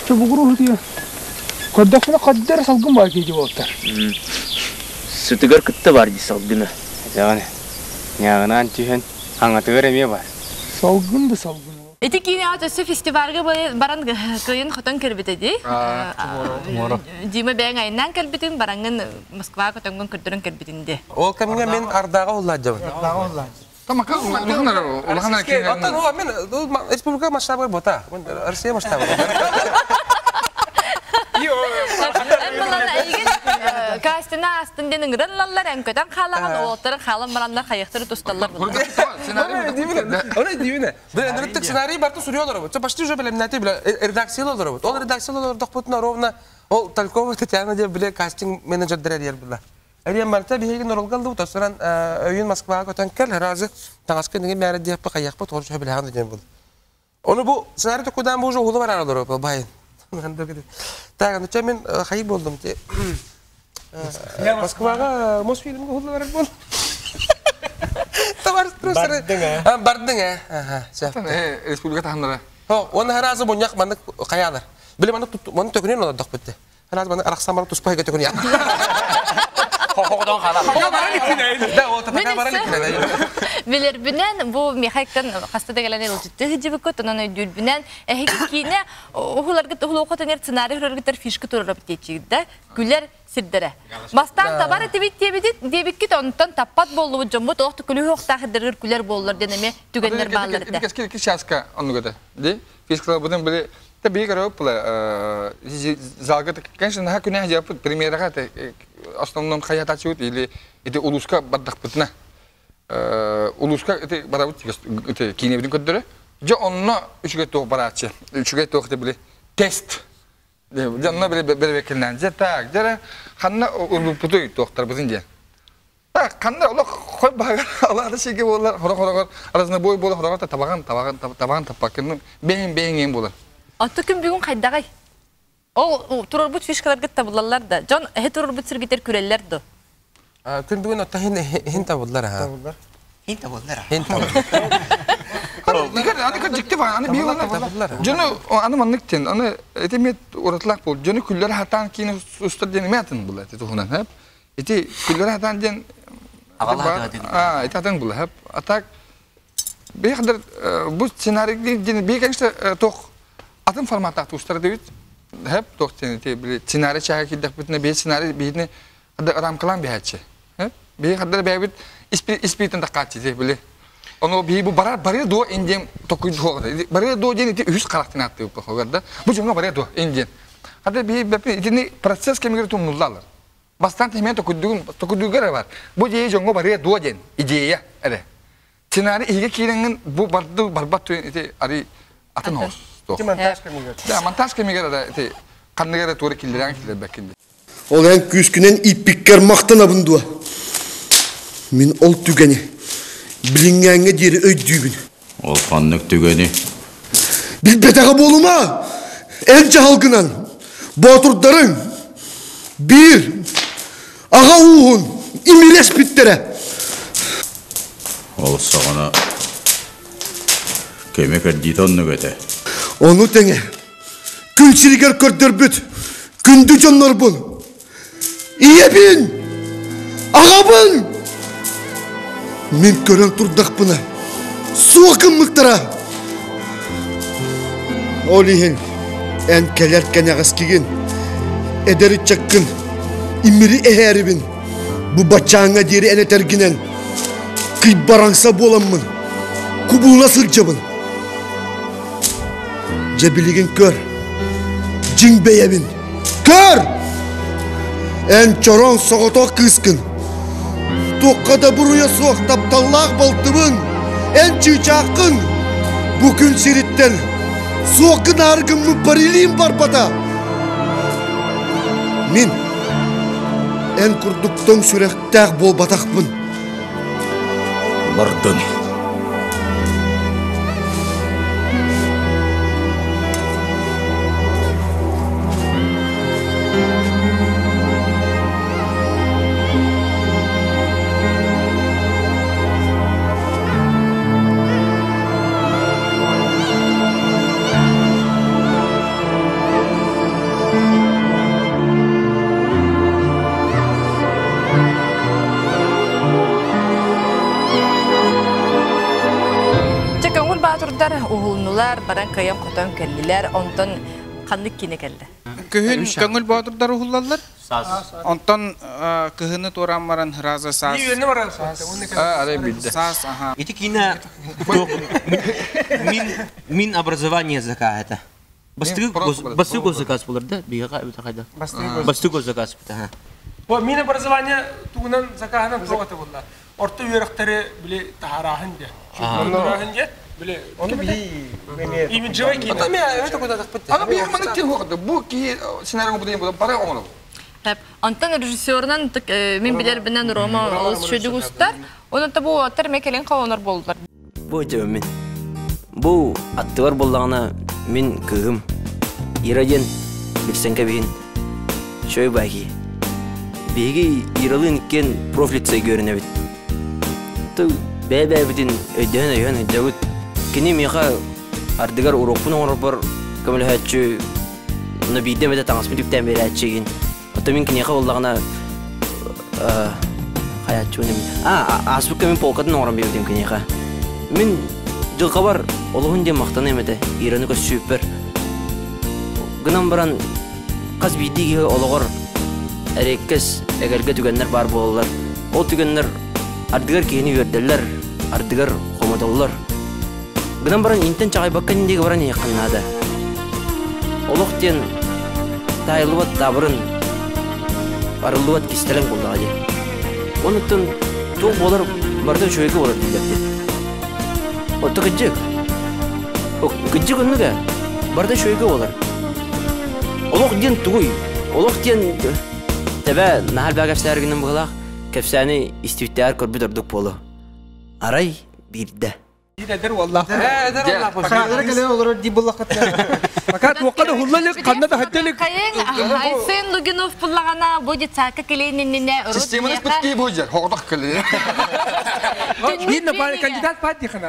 Чобугуру хутия. Коддохуна каддар салгын бар кейди болуптар. Сүтүгөр кытты бар ди салгыны. Жаганы. Нягынан түһен аңатыгыр эме бар. Салгын да салгын. Эти кийин ат өссө фестивальга баран кыйын хотон кирбите ди. Дима бәң айынан кирбитин бараңын Москва көтөнгөн көрдөрөн кирбитин ди. Ол кемге мен ардага улладжым. Ардага улладжым. Тамака улаханар улаханар ки. Аттан о мен республика масштабы бота. Россия масштабы. Кастина астын денің рыллалар әнкөтен қалаған, олықтарын қалын барандар қайықтыры тұсталар бұлар. Оны дивине. Бile нырыттык сценарий барты сурьолор бу. Почти уже билем нәти биле редакциялар бу. Ол редакциялар дохпутна ровно ол Талькова Татьяна деп биле кастинг менеджер дерер била. Әриен барта биһиги норолгалды бу тасыран өйүн Москвага көтөн кел разы таңаскы неге мәрі дип каяк бу толчу биле ханды дем бул. Оны бу сценарий токудан бу уже улы бар аралар бу байын. Так, ну мен хайып болдум те. Москвага Мосфильмге улы бар бол. Товар струсары. Бардың ә. Аха, Республика таханнара. Хо, оны харазы буньяк маны каялар. Биле маны маны төкүнен олар док битте. Харазы маны араксан барып туспай көтөкүн я. Хо-ходан хала. Билербинен бу Михайктан хаста дегелен ылжытты хиджибикот, онон өйдүрбинен эһиги кийне ухуларгыт ухулоқот сценарий хөргүтер фишка турарап течигде күлер сирдере. Бастан табар этибит диэбит диэбиккит онтон таппат боллубут жомбут оохту күлү хоохтаахыдыргыр күлер боллар денеме түгеннер баалар этэ. Кескил ки часка оннугата. Ди фишка будын биле та бии көрөп була залга конечно наха күнэ жапыт премьерага те основном хаятачыбыт или ити улуска бардакпытына. Улууска ити барабыт киинэбитин көрдөрө. Дьэ онно үчүгэй туох барааччы. Үчүгэй туох били тест. Дьэ онно били бэрэбиэркэлээн. Дьэ так, дьэ ханна урбуппутуй туохтарбытын диэн. Так, ханна олох хой баһыгар алаада сиги буолар, хорох-хорогор разнобой буолар, хорогор табаҕын, табаҕын, табаҕын таппаккын, бэйэҥ бэйэҥ буолар. Отто күн бүгүн хайдаҕай? Ол турарбыт фишкаларгыт табыллаллар да, дьон эһи турарбыт сиргитер күлэллэр да? Күн бүгүн отто хин табыллар аха. Табыллар. Хин табыллар. Хин табыллар. Аны кырдьыкты бар, аны биир Дьону аны маннык тен, аны эти мет уратылаах бол. Дьону күллэр хатаан киин устар диэн эме атын була эти туһунан, хэп. Ити күллэр хатаан диэн А, ити атын була, хэп. А так бейхадыр бу сценарий диэн бей конечно тох атын форматтаах устар дебит. Хэп тох тен ити били сценарий чаһа кирдэхпитинэ бей сценарий биһитини рамкалаан биһээччи. Биһи хаддар бэйбит испиитин такааччы ти били. Ону биһи бу барар барыа дуо индиэн токуйдуоҕа. Барыа дуо диэн ити үһүс харахтын ааттыы хоҕар да. Бу дьоҥҥо барыа дуо индиэн. Хаддар биһи итини процесс кэмигэр тумнуллалар. Бастаан тиһимэн токуйдугун токуйдугар эрэ бар. Бу идея дьоҥҥо барыа дуо диэн идея эрэ. Сценарий иһигэ киирэҥҥин бу барды барбат түөн ити ари атын оҕус. Ити монтаж кэмигэр. Да, монтаж кэмигэр эрэ ити ханнык эрэ туора киллэрэн киллэрбэккин. Ол эн күүскүнэн ииппиккэр махтанабын дуо? Мин ол түгэни билиҥҥээҥҥэ диэри өйдүүбүн. Ол ханнык түгэни? Билбэтэҕэ буолума! Эн дьаһалгынан боотурдарыҥ биир аҕа ууһун имирэспиттэрэ. Ол саҕана кэмэ кэрдиитэ оннук этэ. Ону тэҥэ күн сиригэр көрдөрбүт күндү дьоннорбун ийэбин, аҕабын мин көрөн турдахпына суох гыммыттара. Ол иһин эн кэлэр кэнэҕэскигин, эдэр ыччаккын имири эһээрибин бу баччааҥҥа диэри эн этэргинэн кыйбараҥса буоламмын кубулуна сылдьабын. Дьэ билигин көр, дьиҥ бэйэбин Көр! Эн чороҥ соҕотох кыыскын. Туохха да буруйа суох тапталлаах балтыбын. Эн чыычааххын. Бу күн сириттэн суох гынаары гыммыппар илиим барбата. Мин эн курдук тоҥ сүрэхтээх буолбатахпын. Бардын. Дьэ көҥүл баатырдар уһулнулар, баран кыайан хотон кэллилэр, онтон ханнык киинэ кэллэ? Күһүн көҥүл боотурдар уһуллаллар. Онтон кыһыны туораан баран раза саас. Саас, аха. Ити киинэ мин мин образование заказ это. Бастыгы бастыгы госзаказ булар да биһиэхэ эбэтэр хайдах? Бастыгы госзаказ бит Бу мин образование тугунан заказынан туох это булла. Орто үөрэхтэри били таһарааһын дьэ. Таһарааһын дьэ. Били Ону бии имиджевый киинэ. Ата мен это куда тахпыт. Аны биир маннык киһи хуохта. Бу киһи сценарий бу деген бары оҥорол. Онтон режиссерынан мин билэрбинэн Рома олус үчүгэй устар. Онон бу уолаттар эмэ кэлин холонор буоллулар. Бу өтөбүн. Бу аттыбар буоллаҕына мин кыыһым Ира диэн билсэн кэбиһин. Чой баки. Биһиги Иралыын иккиэн профлицейгэ үөрэнэбит. Тыл бэйэ-бэйэбитин өйдөһөн-өйөһөн сылдьабыт. Кини миэхэ ардыгар уруокпун оҥорорбор көмөлөһөөччү, но биирдэ эмэтэ таҥаспын түптээн биэрээччи игин. Оттон мин киниэхэ буоллаҕына хайааччыбын эбит. А, ааспыкка мин полкатын оҥорон биэрбитим киниэхэ. Мин дьылҕабар олуһун диэн махтаныам этэ Ираны көссүүппэр. Гынан баран хас биирдии киһи олоҕор эриэккэс эгэлгэ түгэннэр баар буолаллар. Ол түгэннэр ардыгар киһини үөрдэллэр, ардыгар хомотоллор. Гынан баран интэн чаҕайбакка диэки баран иһиэххин наада. Олох диэн таайыллыбат таабырын, арыллыбат кистэлэҥ буоллаҕа дии. Онуттан туох буолар Барыта үчүгэйгэ буолар дииллэр дии. Отто кырдьык. Кырдьык оннук ээ. Барыта үчүгэйгэ буолар. Олох диэн тугуй? Олох диэн тэбэ наһаа элбэх кэпсээргинэн быһыылаах. Кэпсээни истибиттээр көрбүт ордук буолуо. Арай биирдэ. Эдэр уоллаах. Эдэр уоллаах. Пока кэлэн олорор дии буллаххыт. Пока туохха да хулла илик, ханна да хатта илик. Хайын Айсен Лугинов буллаҕана бу детсадка кэлиэн иннинэ урут Системаны спытки буйжар, хоҕотох кэлиэ. Биир на кандидат партия хана.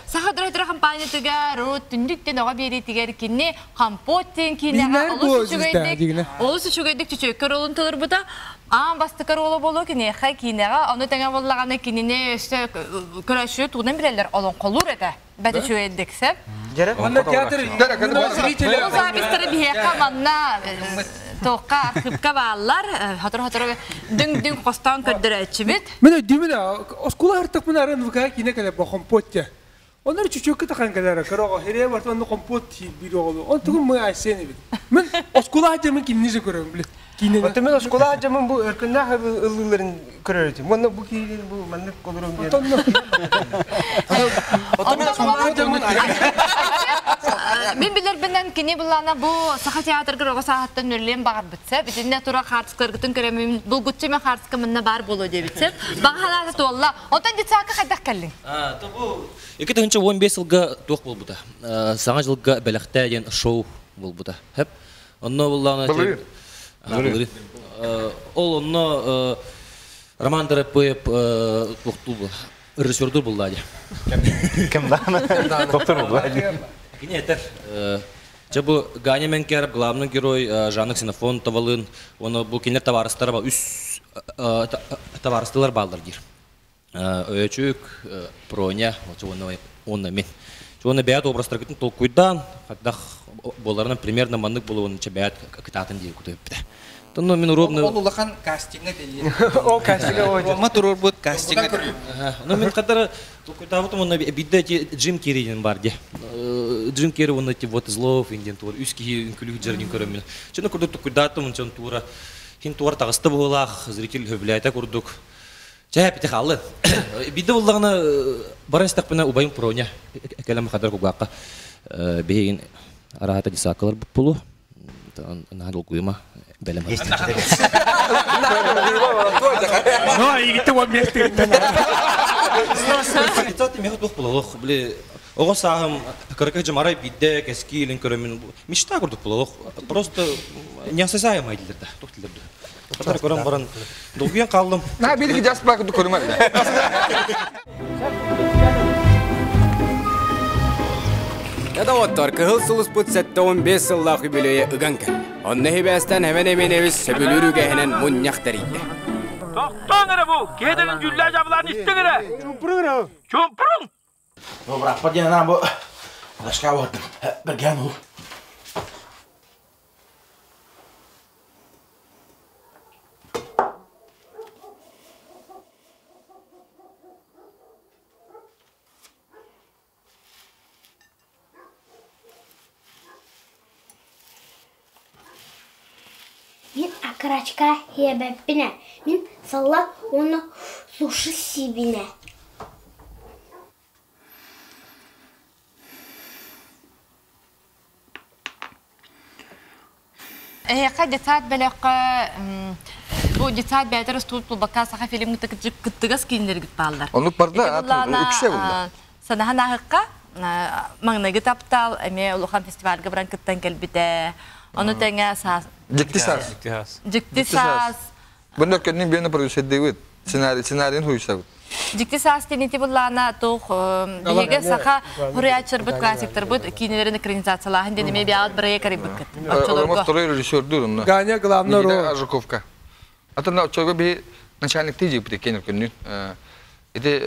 Саха дөрөтөрө компаниятыгар урут түндүктен оҕо биэриитигэр кинини Компот диэн киинэҕэ олус үчүгэйдик олус үчүгэйдик чөчүөккэ ролун толорбута. Аан бастакы рола буолуо киниэхэ киинэҕэ ону тэҥэ буоллаҕына кинини өссө көрөөччү тугунан билэллэр олоҥхолуур этэ. Бэт үчүгэйдик сөп. Манна театр Ол запистары биһиэхэ манна туохха архыыпка бааллар. Хотору-хотору дүҥ-дүҥ хостоон көрдөрөөччүбүт. Мен өйдүүмүн оскуола хартыкпын арын ВК киинэ кэлэ бо компот те. Оннор чүчүөккэ тахан кэлэр кыра оҕо хириэ барта онно компот тиир биир оҕолу. Он тугун мы айсен эбит. Мен оскуола дьамын кинини же көрөм биле. Кинини. Оттон мен оскуола дьамын бу өркөннөөх ыллыыларын көрөр этим. Уонна бу киирин бу маннык олорон диэн. Оттон мен оскуола дьамын Мин билэрбинэн кини булана бу Саха театргар оҕо сааһыттан нүрүлүөн баҕарбыт сөп. Итиннэ тура хаартыскаларгытын көрөмүн булгуччу мен хаартыска мынна баар буолуо диэбит сөп. Баҕа санаата туолла. Онтон детсадка хайдах кэллиҥ? Бу 2015 сылга туох буолбута? Саҥа дьылга бэлэхтээ диэн шоу буолбута. Хөп. Онно буллаҕына Былырыын. Ол онно Роман Дараппыев туохтуу режиссердуур буллаа дии. Ким даҕаны? Доктор буллаа дии. Кини этэр Дьэ бу Ганя Менкеров главный герой Жанна Ксенофонтовалыын уонна бу кинилэр табаарыстара үс табаарыстылар бааллар диир. Өйөчүк, Проня, уонна мин. Уонна бэйэт образтаргытын толкуйдаан, хайдах буоларынан примерно маннык буолуон бэйэт кытаатын диир кутуйбута. Тонно мин ровно... Ол улахан кастиҥҥа тиийэн. Ол кастиҥҥа Рома туруорбут кастиҥҥа. Ну мин кадары толкуйдаабытым уонна биирдэ эти Джим Керри диэн бар дии. Джим Керри уонна эти вот злов диэн туор үс киһи үҥкүлүү дьарыгын көрөммүн. Чын курдук толкуйдаатым чон туора хин туор таҕыста быһыылаах зритель хөбүлээтэ курдук. Чэ, пити хааллын. Биирдэ буллаҕына баран истэхпинэ убайым Проня кэлэн хадар кугаакка биһигин араата десакалар буолуо. Наһаа долгуйума бэлэм. Ну, игитте уон месте. Били оҕо сааһым кыракый дьамарай биирдэ кэскиилин көрөммүн мечта курдук буолуох. Просто неосязаемый дииллэр да. Туох дииллэр да. Хатар көрөн баран долгуйан хааллым. На билги жас бак көрүмөр. Доҕоттор, Кыһыл сулуспут 75 сыллаах үбүлүөйэ ыган кэллэ. Онно иһибээстэн Эвен Эминевич сөбүлүүр үгэһинэн мунньах тэрийдэ. Тохтоон эрэ бу! Киһи дэгин дьүллээ дьабылаан истиҥ эрэ! Чумпуруҥ эрэ! Чумпуруҥ! Бу быраппа диэн анаан бу Дашка бардым. Бэргээн уһул. Мин окорочка сиэбэппинэ, мин салат уонна суши сиибинэ. Эһиэхэ детсад бөлөххө бу детсад бэйэтэр устубут булбакка саха фильм кыттыгас кииннэргит бааллар. Оннук барда үксэ булла. Санаһан ааһыкка маҥнайгы таптал эмиэ улахан фестивальга баран кыттан кэлбитэ. Ону тэҥэ саас. Дьикти саас. Дьикти саас. Бу көннүн биэнэ продюсердыыбыт. Сценарий сценарийын хуйсабыт. Дьикти саас тинити буллаана туох биһиги саха хуруйааччыларбыт классиктарбыт киинэлэрин экранизациялааһын диэн эмиэ биаҕыт бырайыак арыйбыккыт. Оччолорго. Второй режиссердуур онно. Ганя главный роль. Ажуковка. Атын оччолорго биһи начальниктыы дьиэбит кенер күннүн. Ити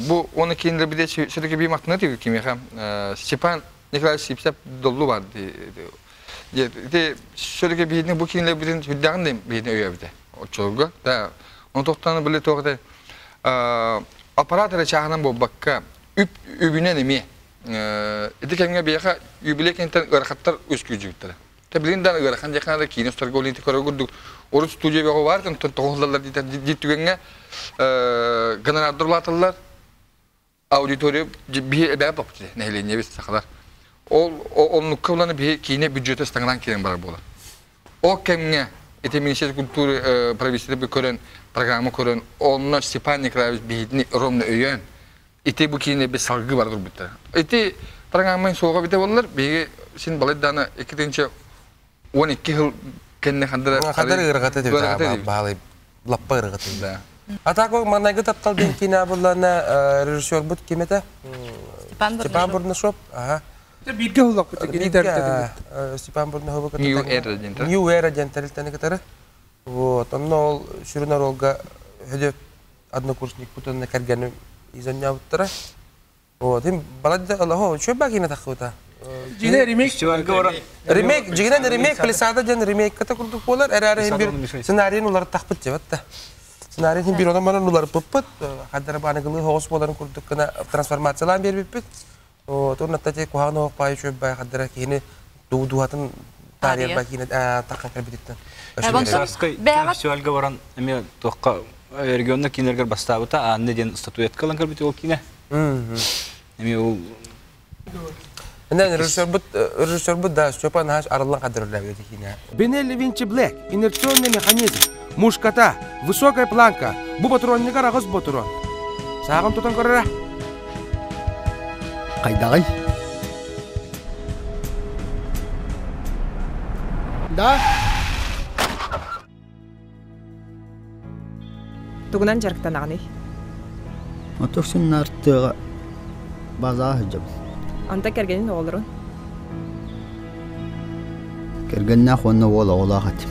бу оны кинилер биде все-таки би мактана тиби кимиэхэ Степан Николаевич Сипсеп доллу бар ити все-таки биһини бу кинилер битин сүрдээҕин да биһини өйөөбүтэ оччолорго да оны тохтоно биле туох этэ аппарат эрэ чааһынан буолбакка үп үбүнэн эмиэ ити кэмҥэ биһиэхэ юбилей кэнниттэн ыарахаттар үөскүүрдүбүттэрэ. Та билин да ыарахан диэххэ да киинэ устарга ол инти көрөр курдук урут студия бөҕө баар онтон тоҕуһуллаллар диир түгэҥҥэ гонорардар улааталлар аудитория биһи эбээ боппут нэһилиэнньэбит сахалар ол оннукка уланы биһи киинэ бюджета ыстаҥалаан киирэн барар буолар ол кэмҥэ ити министерство культуры правительство көрөн программа көрөн онно Степан Николаевич биһитини ровно өйөөн ити бу киинэ би салгыы бара турбуттар ити программаң суоҕа бите боллар биһиги син балайдаана 2012 жыл кэннэ хандара хандар ыргата деп баалай лаппа ыргата да А так манайгы таптал диэн киинэ буллана режиссербут ким этэ? Степан Бурнашов. Ага. Бииргэ уллаппыт кини тэрилтэтин. Степан Бурнашов New Era диэн. New Era диэн тэрилтэни кытары. Вот, онно ол сүрүн оруолга хөдө однокурсникпут уонна кэргэним изонньообуттара. Вот, им баладда олохо үчүгэй баа киинэ таххыбыта. Дьиҥэ ремейк Ремейк, дьиҥинэн ремейк Палисада диэн ремейката курдук буолар, эрээри иһин бир сценарийын уларыттахпыт дьэ батта. Сценарийын иһин бир онон манан уларыппыппыт, хаддара бааныгылыы хоҕус буоларын курдук гына трансформациялаан биэрбиппит. Вот, уонна ти куһаҕан оһох баай үчүгэй баай хаддара киһини дууһатын таарыйар баа киинэ таххан кэлбититтэн. Швейцарскай фестивальга баран эмиэ туохха регионна киинэлэргэр бастаабыта Анна диэн статуэтка ылан көрбүт ол киинэ. Эмиэ ол Инэн режиссербут режиссербут да Степан Хаш арыллан кадырлабыт киинэ. Бенелли Винчи Блэк, инерционный механизм, мушката, высокая планка, бу ботуруонньугар аҕыс ботуруон. Сааҕын тутан көрөрө. Хайдаҕый? Да? Тугунан дьарыктанаҕыный? Отохсун артыаҕа базаҕа сылдьабын. Онто кэргэнин оҕолорун? Кэргэннээх уонна уол оҕолоох этим.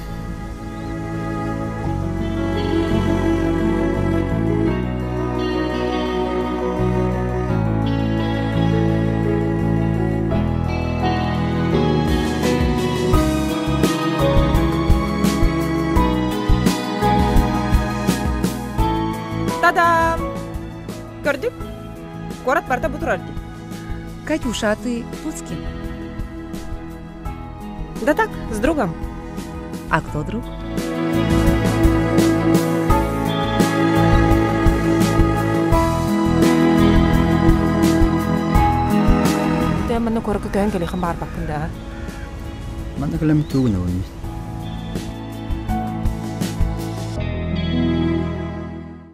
Та-дам! Көрдүк? Куорат барыта бу турар дии. Катюша, а ты тут с кем? Да так, с другом. А кто друг? Ты манна куоракка көһөн кэлиэххин баҕарбаккын да? Манна кэлэммит тугу гынабын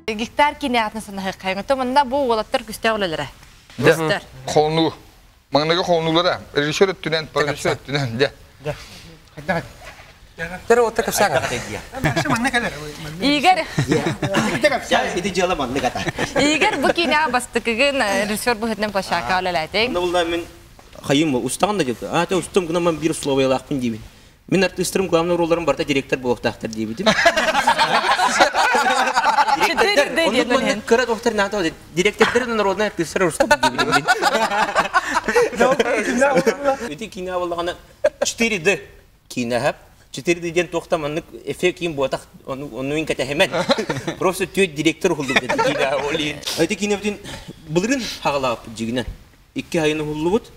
Гектар кинэҕитин санаһыаххайыҥ. То манна бу уолаттар күстээх үлэлэрэ. Көстөр. Хонуу. Маҥнайгы холонуулара режиссер өттүнэн, продюсер өттүнэн, дьэ. Тэр отта кэпсээҥ. Игорь. Ити дьыала маннык ата. Игорь бу киинэҕэ бастакыгын режиссер быһыытынан площадка үлэлээтиҥ. Онно булла мин хайым устаҕын да дьылта. А, те устум гынан биир условиялаахпын диибин. Мин артыыстарым главный ролларым барыта директор буолуохтаахтар диэбитим. Директордар, кыра доктор НАТО, директордары народный артыыстар уступ диэбитим. Ити киинэ буоллаҕына 4D киинэ 4D диэн туохта маннык эффект киин буотах оннуин кэтэһимэн. Просто түөрт директор уһуллубут киинэ ол Ити киинэбитин былырын хаҕалаабыт дьигинэн. Икки айын уһуллубут.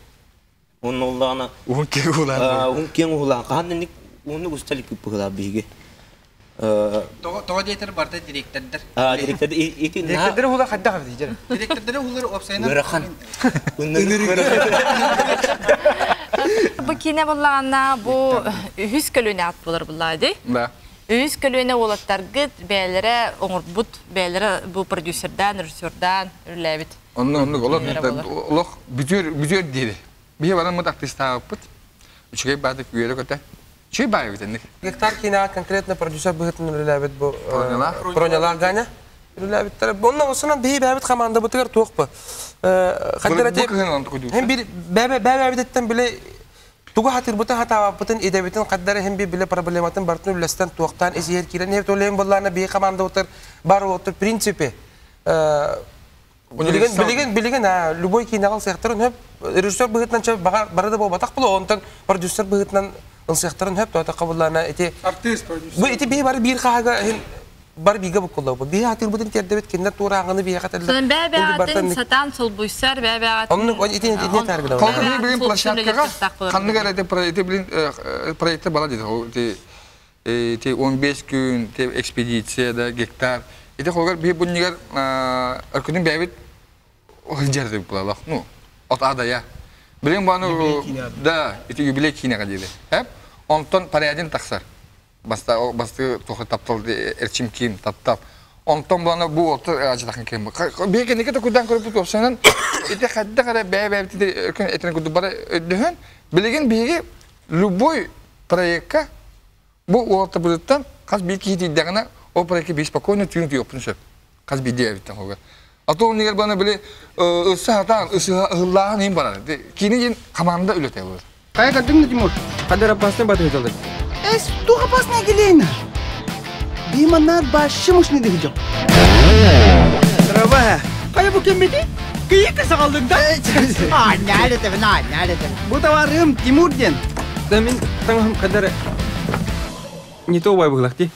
Онно оллаҕына уһун киэҥ уһулаан уһун киэҥ уһулаан хаһан инник уһуннук устал икки биһиги Тоҕо диэтэр барда директордар. Директордар ити Директордары уһула хайдах эбит дьэ. Директордары уһулар уопсайынан ыарахан. Бу киинэ буллаҕына бу үһүс көлүөнэ ат буолар буллаа дии. Да. Үһүс көлүөнэ уолаттаргыт бэйэлэрэ оҥорбут, бэйэлэрэ бу продюсердаан, режиссердаан үлэлээбит. Онно оннук олох олох бүтүөр бүтүөр диэри. Биһи бараммыт артыыстаабыппыт. Үчүгэй баатык үөрэ көтө. Үчүгэй баайы бүтэнник. Гектар киинэҕэ конкретно продюсер быһыытынан үлэлээбит бу Бронялаах. Бронялаах Ганя үлэлээбиттэр. Онно осунан биһи бэйэбит командабытыгар туох бу. Хем бир бэбэбититтэн биле тугу хатырбытын хатаабаппытын идэбитин хаддара хем бир биле проблематын бартын үллэстэн туохтаан исиһэр киирэн хеп толейн боллаана биһи командабытыр бар олоттур принципе Билигин билигин билигин любой киинэҕэ ылсыахтарын сөп режиссер быһыытынан чэ бары да буолбатах буолуо онтон продюсер быһыытынан ылсыахтарын сөп тоото хабыллаана ити артист продюсер бу ити биһи бары биир хаһага иһин Бар бигэ буккуллабы. Биһи атыырбытын тиэрдэбит кинилэр туорааҕыны биһиэхэ этэллэр. Сонун бэйэ-бэйэҕитин сатаан солбуйсар, бэйэ-бэйэҕитин Оннук итини итини тааргына. Холбуу билин площадкаҕа ханнык эрэ ити билин проекта бала диэтэ. Ити 15 күн экспедиция да гектар. Ити холгар биһи буннигар өркүнүн бэйэбит сылдьар деп булалах. Ну, от адая. Билин баны да ити юбилей киинэҕэ диэри. Эп онтон порядин тахсар. Баста басты тоха таптал эрчим ким таптал. Онтон баны бу оту ажытахын кем. Бии кенеке токудан көрүп топсанан ити хадда кара бээ бээ өркүн этен курдук бара өйдөһөн билигин биһиги любой проектка бу уолаттарбытыттан хас биир киһи тиийдэҕинэ ол проекка биир спокойно түүн утуйуохпун сөп. Хас биирдии эбиттэн холугар. А то оннугар баны били ысса хатаан ыһыллааһын иһин барар. Кини диэн команда үлэтэ буолар. Хайа кардың Тимур? Хадыр опасный батыһыталар. Эс, туох опасный келейна? Биманар башы мушны дыгдым. Здорово. Хайа бу кеммети? Кийикке сагалдың да? А, нәлетем, нәлетем. Бу товарым Тимур ден. Да мин таҥаһым хадыр не то убай быһылах ти.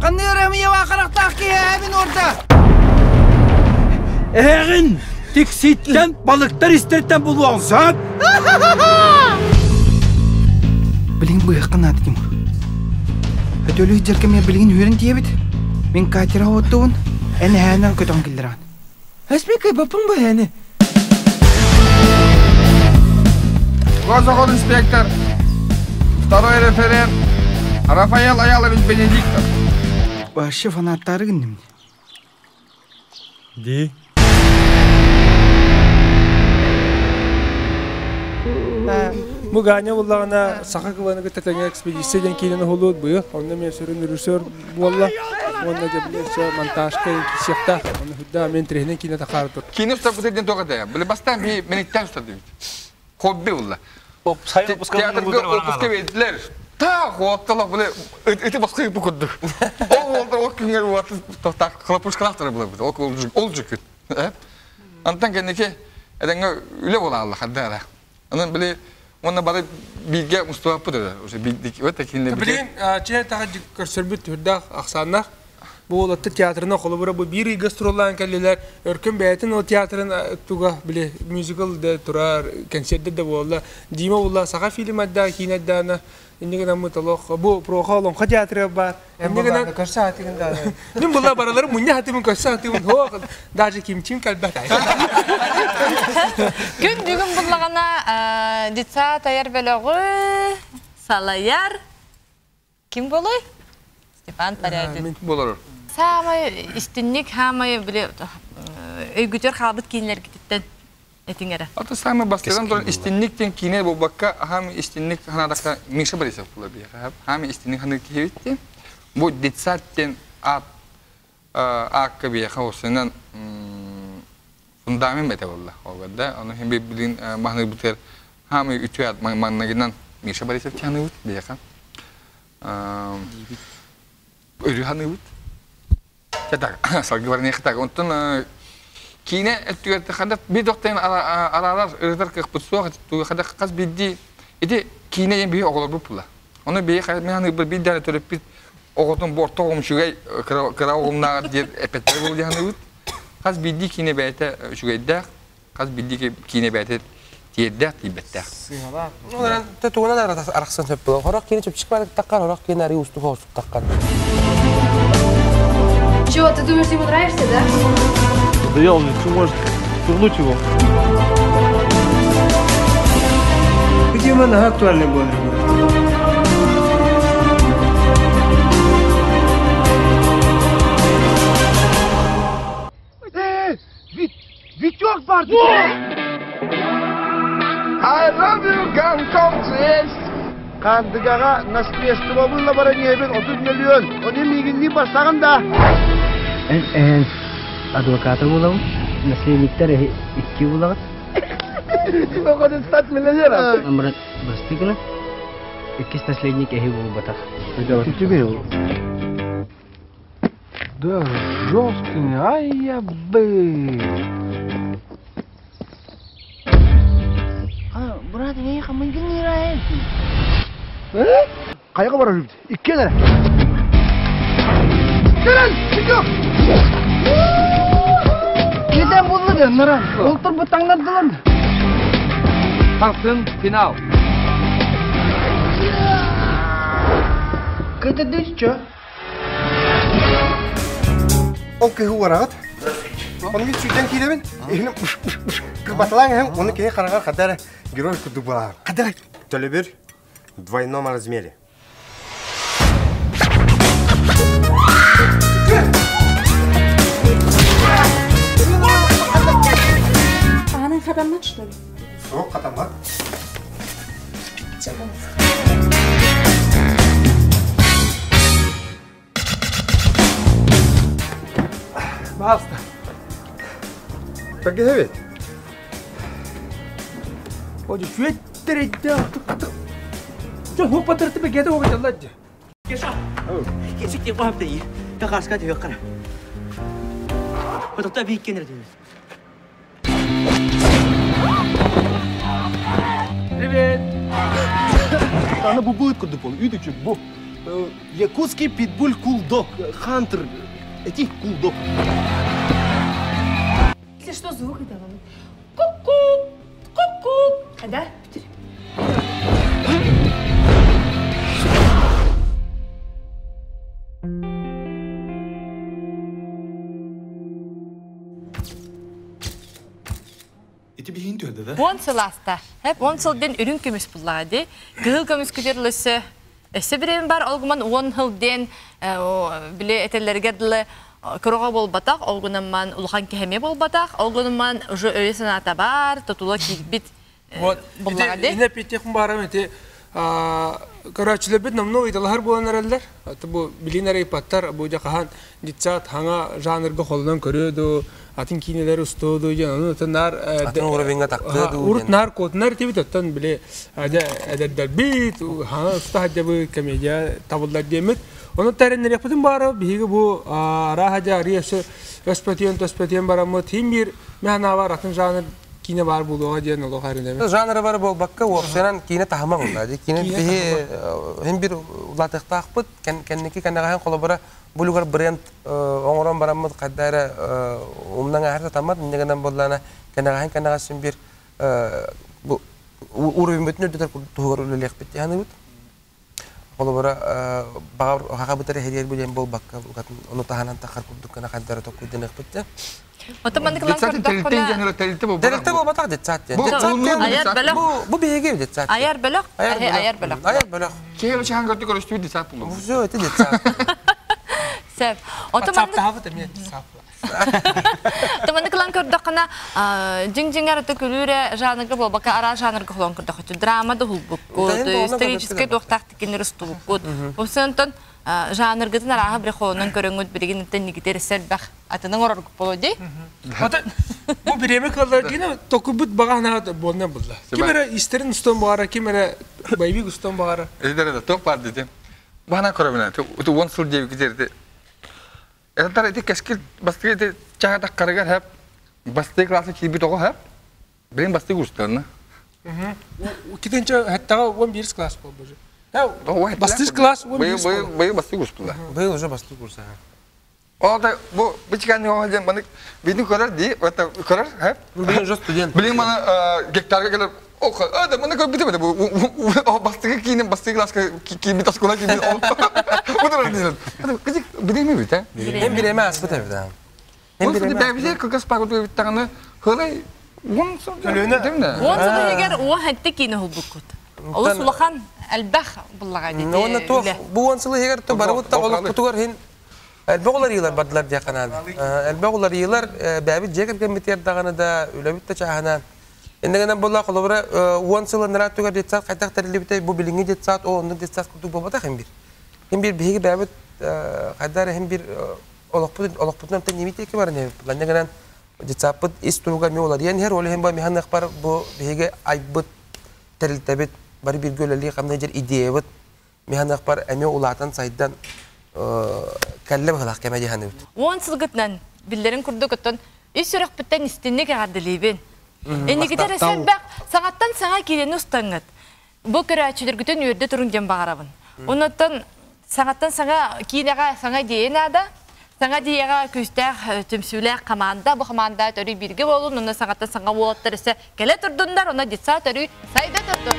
Канныырым ева харахтаах киһи орда. Эҕин тикситтэн балыктар истэриттэн булуоҕун сөп. Билигин быһыахха наада Тимур. Өтөлүү дьэркэмиэ билигин үөрэн тиэбит. Мин катера оттубун, эн эһээнэ көтөҕөн киллэрэҕин. Эспекай баппын бу эһээни. Госоход инспектор, второй референт Рафаэл Аялович Бенедиктов. Вообще фанаттары гынным. Ди. Бу Ганя буллаҕына саха кыланы кытта тэҥэ экспедиция диэн киинэн уһулуут быйыл. Онно эмиэ сүрүн режиссер буолла. Уонна дьэ били өссө монтажка киирсиэхтээх. Онно хүрдээх эмиэ интэриэһинэй киинэ тахаары тур. Киинэ устарбыт диэн туох этэ? Били бастаан би миниттэн устар дибит. Хобби булла. Театрга отпуска бердилер. Та хуотталах били ити босхо бу курдук. Ол уолдар ол күнгер уаты тохтаах хлопушкалаахтара булабыт. Ол жүкүт. Антан кэнники эдеңге үлэ буолаалла хаддаара. Онон били уонна бары бииргэ мустубаппыт эрэ. Уже биирдик өтө кинилер Билигин чээ таха көрсөрбүт түрдээх ахсааннаах. Бу уолаттар театрына холобура бу биир ыйга гастроллаан кэллилэр. Өркөн бэйэтин ол театрын туга били мюзикл да турар, концерттер да буолла. Дима булла саха фильм адда, киин аддаана. Иннигин аммыт олох бу Проха олоҥхо театры бар. Иннигин көрсө хатыгын да. Мин була баралары мунья хатымын көрсө хатымын хоох даже кимчин кэлбэт. Күн бүгүн буллаҕына детсад айар бөлөҕү салайар ким болуй? Степан Порядин. Болор. Саамай истинник хаамай били өйгүтөр хаалбыт киинлэргититтен этиң эрэ. Ата самый бастыган туран истинник тен кине болбакка хам истинник ханадакка Миша Борисов була биэхэ. Хам истинник ханы киһибитти. Бу детсад тен ат аакка биэхэ осынан фундамент бете болла. Олгарда оны хем билин махны бутер хам үтү ат маннагынан Миша Борисов чаныбыт биэхэ. Өрү ханыбыт. Так, салгы бар нехтак. Онтон киинэ өттүгэр хада би доктен араарар ырытар кыахпыт суох тугу хада хас бидди ити киинэ диэн биһи оҕолорбут була. Ону биһи мен аны бир дааны төрөппүт оҕотун борто оҕум үчүгэй кыра оҕумнааҕар диэн эппэттэр буолу диэн Хас бидди киинэ бэйэтэ үчүгэйдээх, хас бидди киинэ бэйэтэ тиэрдээх тиийбэттээх. Сыһалаах. Онон тугунан арахсан сөп буолар. Хорох киинэ чөпчүк бар таххар, хорох киинэ арыы устук оҕустук таххар. Чего, ты думаешь, ему нравишься, да? Да я он может турнуть его. Где мы на актуальный был? Витек бар! I love you, Гонконг есть! Қандыгаға наследство было баранебин 30 миллион. Оны мигинни барсағын да. Эн адвокаты буламын. Наследниктер икки булагыт. Ты хочешь стать миллионером? Амрат бастыгына. Иккис наследник эһи буолбатах. Тебе Да, жесткий, ай я бы. Брат, я хамыгын ирайын. Хайаҕа барар үбүт? Иккиэн эрэ. Кэлэн! Идем! Киден булду дэннэрэ. Ол турбут таҥнардылар. Сарсын финал. Кытыдыч чё? Ол кыһы уораҕыт. Оны мин сүүтэн киирэбин. Иһиним кырбаталаан иһэн, оны киһи хараҕар хата эрэ герой курдук буолаҕын. Хата эрэ. Төлөбүр в двойном размере. Аның хатаммат, что ли? Суох хатаммат. Пожалуйста. Бэргэһэбит. Оди сүөттэридде Жо хоппатырты бегеде оҕа дьалла Кеша! Кеша тиэ қоһап дайы. Тахаска түһүк қара. Хотокта бииккен эрдибит. Привет! Аны бу будет курдук бол. Үйдү чү бу. Якутский питбуль кулдог. Хантер. Эти кулдог. Если что, звук издавал. Ку-ку! Ку-ку! Да? Ити биһин түһдэ да? Он сыл аста. Хеп он сыл ден үрүн көмүс буллаҕа ди. Кыһыл көмүс күтер өссө өссө бирэм бар олгуман он хыл ден биле этеллэригэр дылы кырога болбатах, олгунамман улахан кэһэме болбатах, олгунамман уже өйө санаата бар, тотула киирбит Вот. буллаҕа ди. Ине питехун барам эти көрөөчүлэрбит номнуо ыйыталаһар буолан эрэллэр. Аты бу билин эрэ ыйпаттар, бу дьэ хаһан детсад хаҥа жанрга холонон көрүө дуу, атын киинэлэр устуо дуу диэн, ону атын наар Атын уровеньга тахтыа дуу Урут диэн. наар куотунар этибит, оттон били дьэ эдэрдэрбит, хаҥа уста сылдьабыт, комедия табыллар диэммит. Ону тэриннэриэхпитин баара, биһиги бу арааһа дьэ арыый өссө өспөтүйэн төспөтүйэн бараммыт, хин биир мэханаабар атын жанр киинэ баар буолуоҕа диэн олох эрэнэбин. Жанры бар буолбакка, уопсайынан киинэ таһыма буолла. Киинэ биһи хин бир улаатыахтаахпыт, кэнники кэнэҕэһин холобура булугар бренд оҥорон бараммыт хайда эрэ умнан ааһар сатаммат, инньэ гынан буоллаана кэнэҕэһин кэнэҕэсин бир бу уровеньбытын үрдэтэр туһугар үлэлиэхпит диэн Холобура, баҕар хахабыт эрэ иһириэр диэн буолбакка, ону таһынан тахар курдук гына хайдары токкуйданыахпыт дьэ. Оттон маннык ылан көрдөххүнэ Тэрилтэ буолбатах детсад диэн. Детсад диэн Айар бөлөх. Бу биһиги детсад. Айар бөлөх. Айар бөлөх. Айар бөлөх. Киһи чахан көрдүк көрүстүбүт детсад булду. Все, это детсад. Сеп. Оттон маннык Таабыт эмиэ детсад. Туманнык ылан көрдөххүнэ, дьиҥ-дьиҥэр аты күлүүрэ жанрга буолбакка, араас жанрга холоон көрдөххүт. Драма да уһулбуккут, историческай туохтаах тикиннэр устубуккут. Онтон жанргытын арааһа бири холонон көрөҥҥүт билигин иттен нигитер элбэх атынан ороргуп боло дии. Бу бириэмэ кыаллар диэн токуйбут баҕа санаа буолна булла. Ким эрэ истерин устуон баҕара, ким эрэ боевик устуон баҕара. Эдэр тоқ бар дедим. Бана көрөбүнэ. 10 сыл диэбики дерди. Этар ити кэскил бастыгы ити чаһатак карыгар хэп бастыгы классы киирбит оҕо хэп билин бастыгы устарна. Китинче хаттаға 11 класс болды уже. Бастыгы класс 11 класс. Быйыл бастыгы устула. Быйыл уже бастыгы курса. Ол да бу бичкан оҕо диэн маны билин көрөр ди, это көрөр хэп. Билин уже студент. Билин маны гектарга келер Ох, да маны көрбүтүм бу бастыгы киинин бастыгы класска киирбит оскуола киирбит ол. Бу да дилер. Кызык билеме бит, э? Hem биреме аспыт эбит. Hem биреме. Бәбизе кылгас пагы биттаганы хылай он сыл. Он сыл егер о хәтте кине хулбуккут. Олус улахан элбэх буллага диде. Онна туох бу он сыл егер то барыбыт та олохпутугар хин элбэх олар йылар бардылар дия канаады. Элбэх олар йылар бәбит жекер кембитер даганы да үлэбит та чахана. Эндегенен була холобура он сыл ыныраа түгэр детсад хайдах тэриллибитэ бу билиҥҥи детсад о оннук детсад курдук буолбатах хин бир. Хин бир биһиги бэбит хайдара хин бир олохпут олохпутунан тэн немит эки бар не. Эндегенен детсадпыт ис туруга ми олар. Ян хер ол хин ба миханных бар бу биһиги айбыт тэрилтэбит бары бирге үлэлии хамна жер идеябыт миханных бар эми улаатан сайдан кэллэ быһылаах кэмэ диһаныбыт. Он сылгытынан биллерин курдук оттон ис сүрэхпиттэн истинник эҕэрдэлиибин. Энигитер эсэлбэх саҥаттан саҥа киирени устаҥҥыт. Бу көрөөччүлэргитин үөрдэ турун диэн баҕарабын. Оннуттан саҥаттан саҥа киинэҕэ саҥа идея наада. Саҥа идеяҕа күүстээх түмсүүлээх команда. Бу команда төрүү бииргэ буолун, онно саҥаттан саҥа уолаттар өссө кэлэ турдуннар, онно детсад төрүү сайда турдун.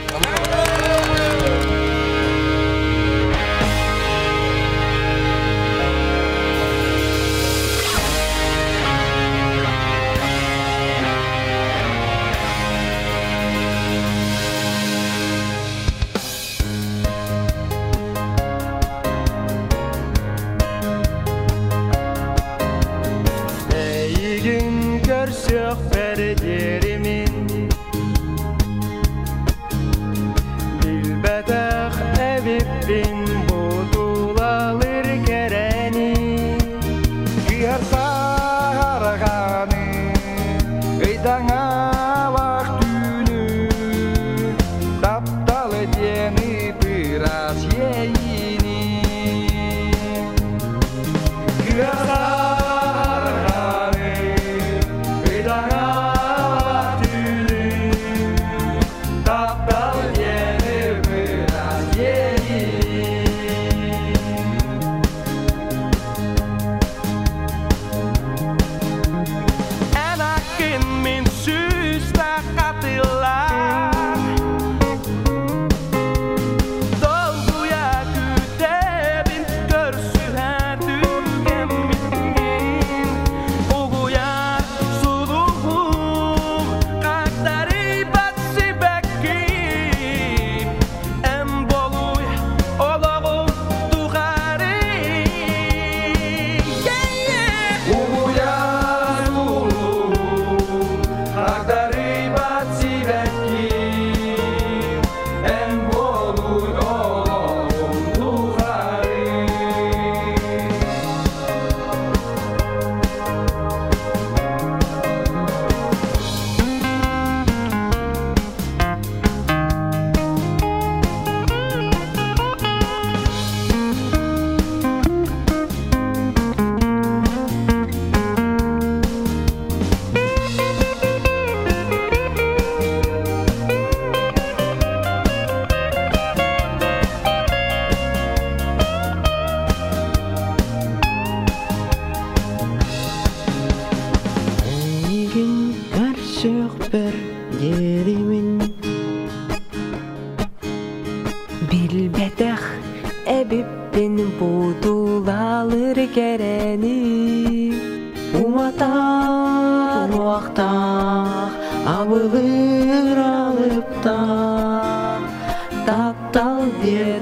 Эйигин көрсүөхпэр диэримин Билбэтэх эбиппин бу тулалыр кэрэни Кыһар саһарҕаны ыйдаҥалах түүнү Таптал диэн ыраас иэйиини Кыһар саһарҕаны ыйдаҥалах түүнү Таптал диэн ыраас иэйиини Эн аккын мин сүүстэ хатылаан Долгуйа күүтэбин көрсүһэ түгэммин Угуйар сулуһум хагдарыйбат сибэкким Эн болуй олоҕум тухары Угуйар сулуһум хагдарыйбат сибэкким Эн болуй олоҕум тухары Эйигин көрсүөхпэр диэримин Билбэтэх эбиппин бу тулалыр кэрэни Уматар уохтаах абылыыр алыптаах Таптал диэн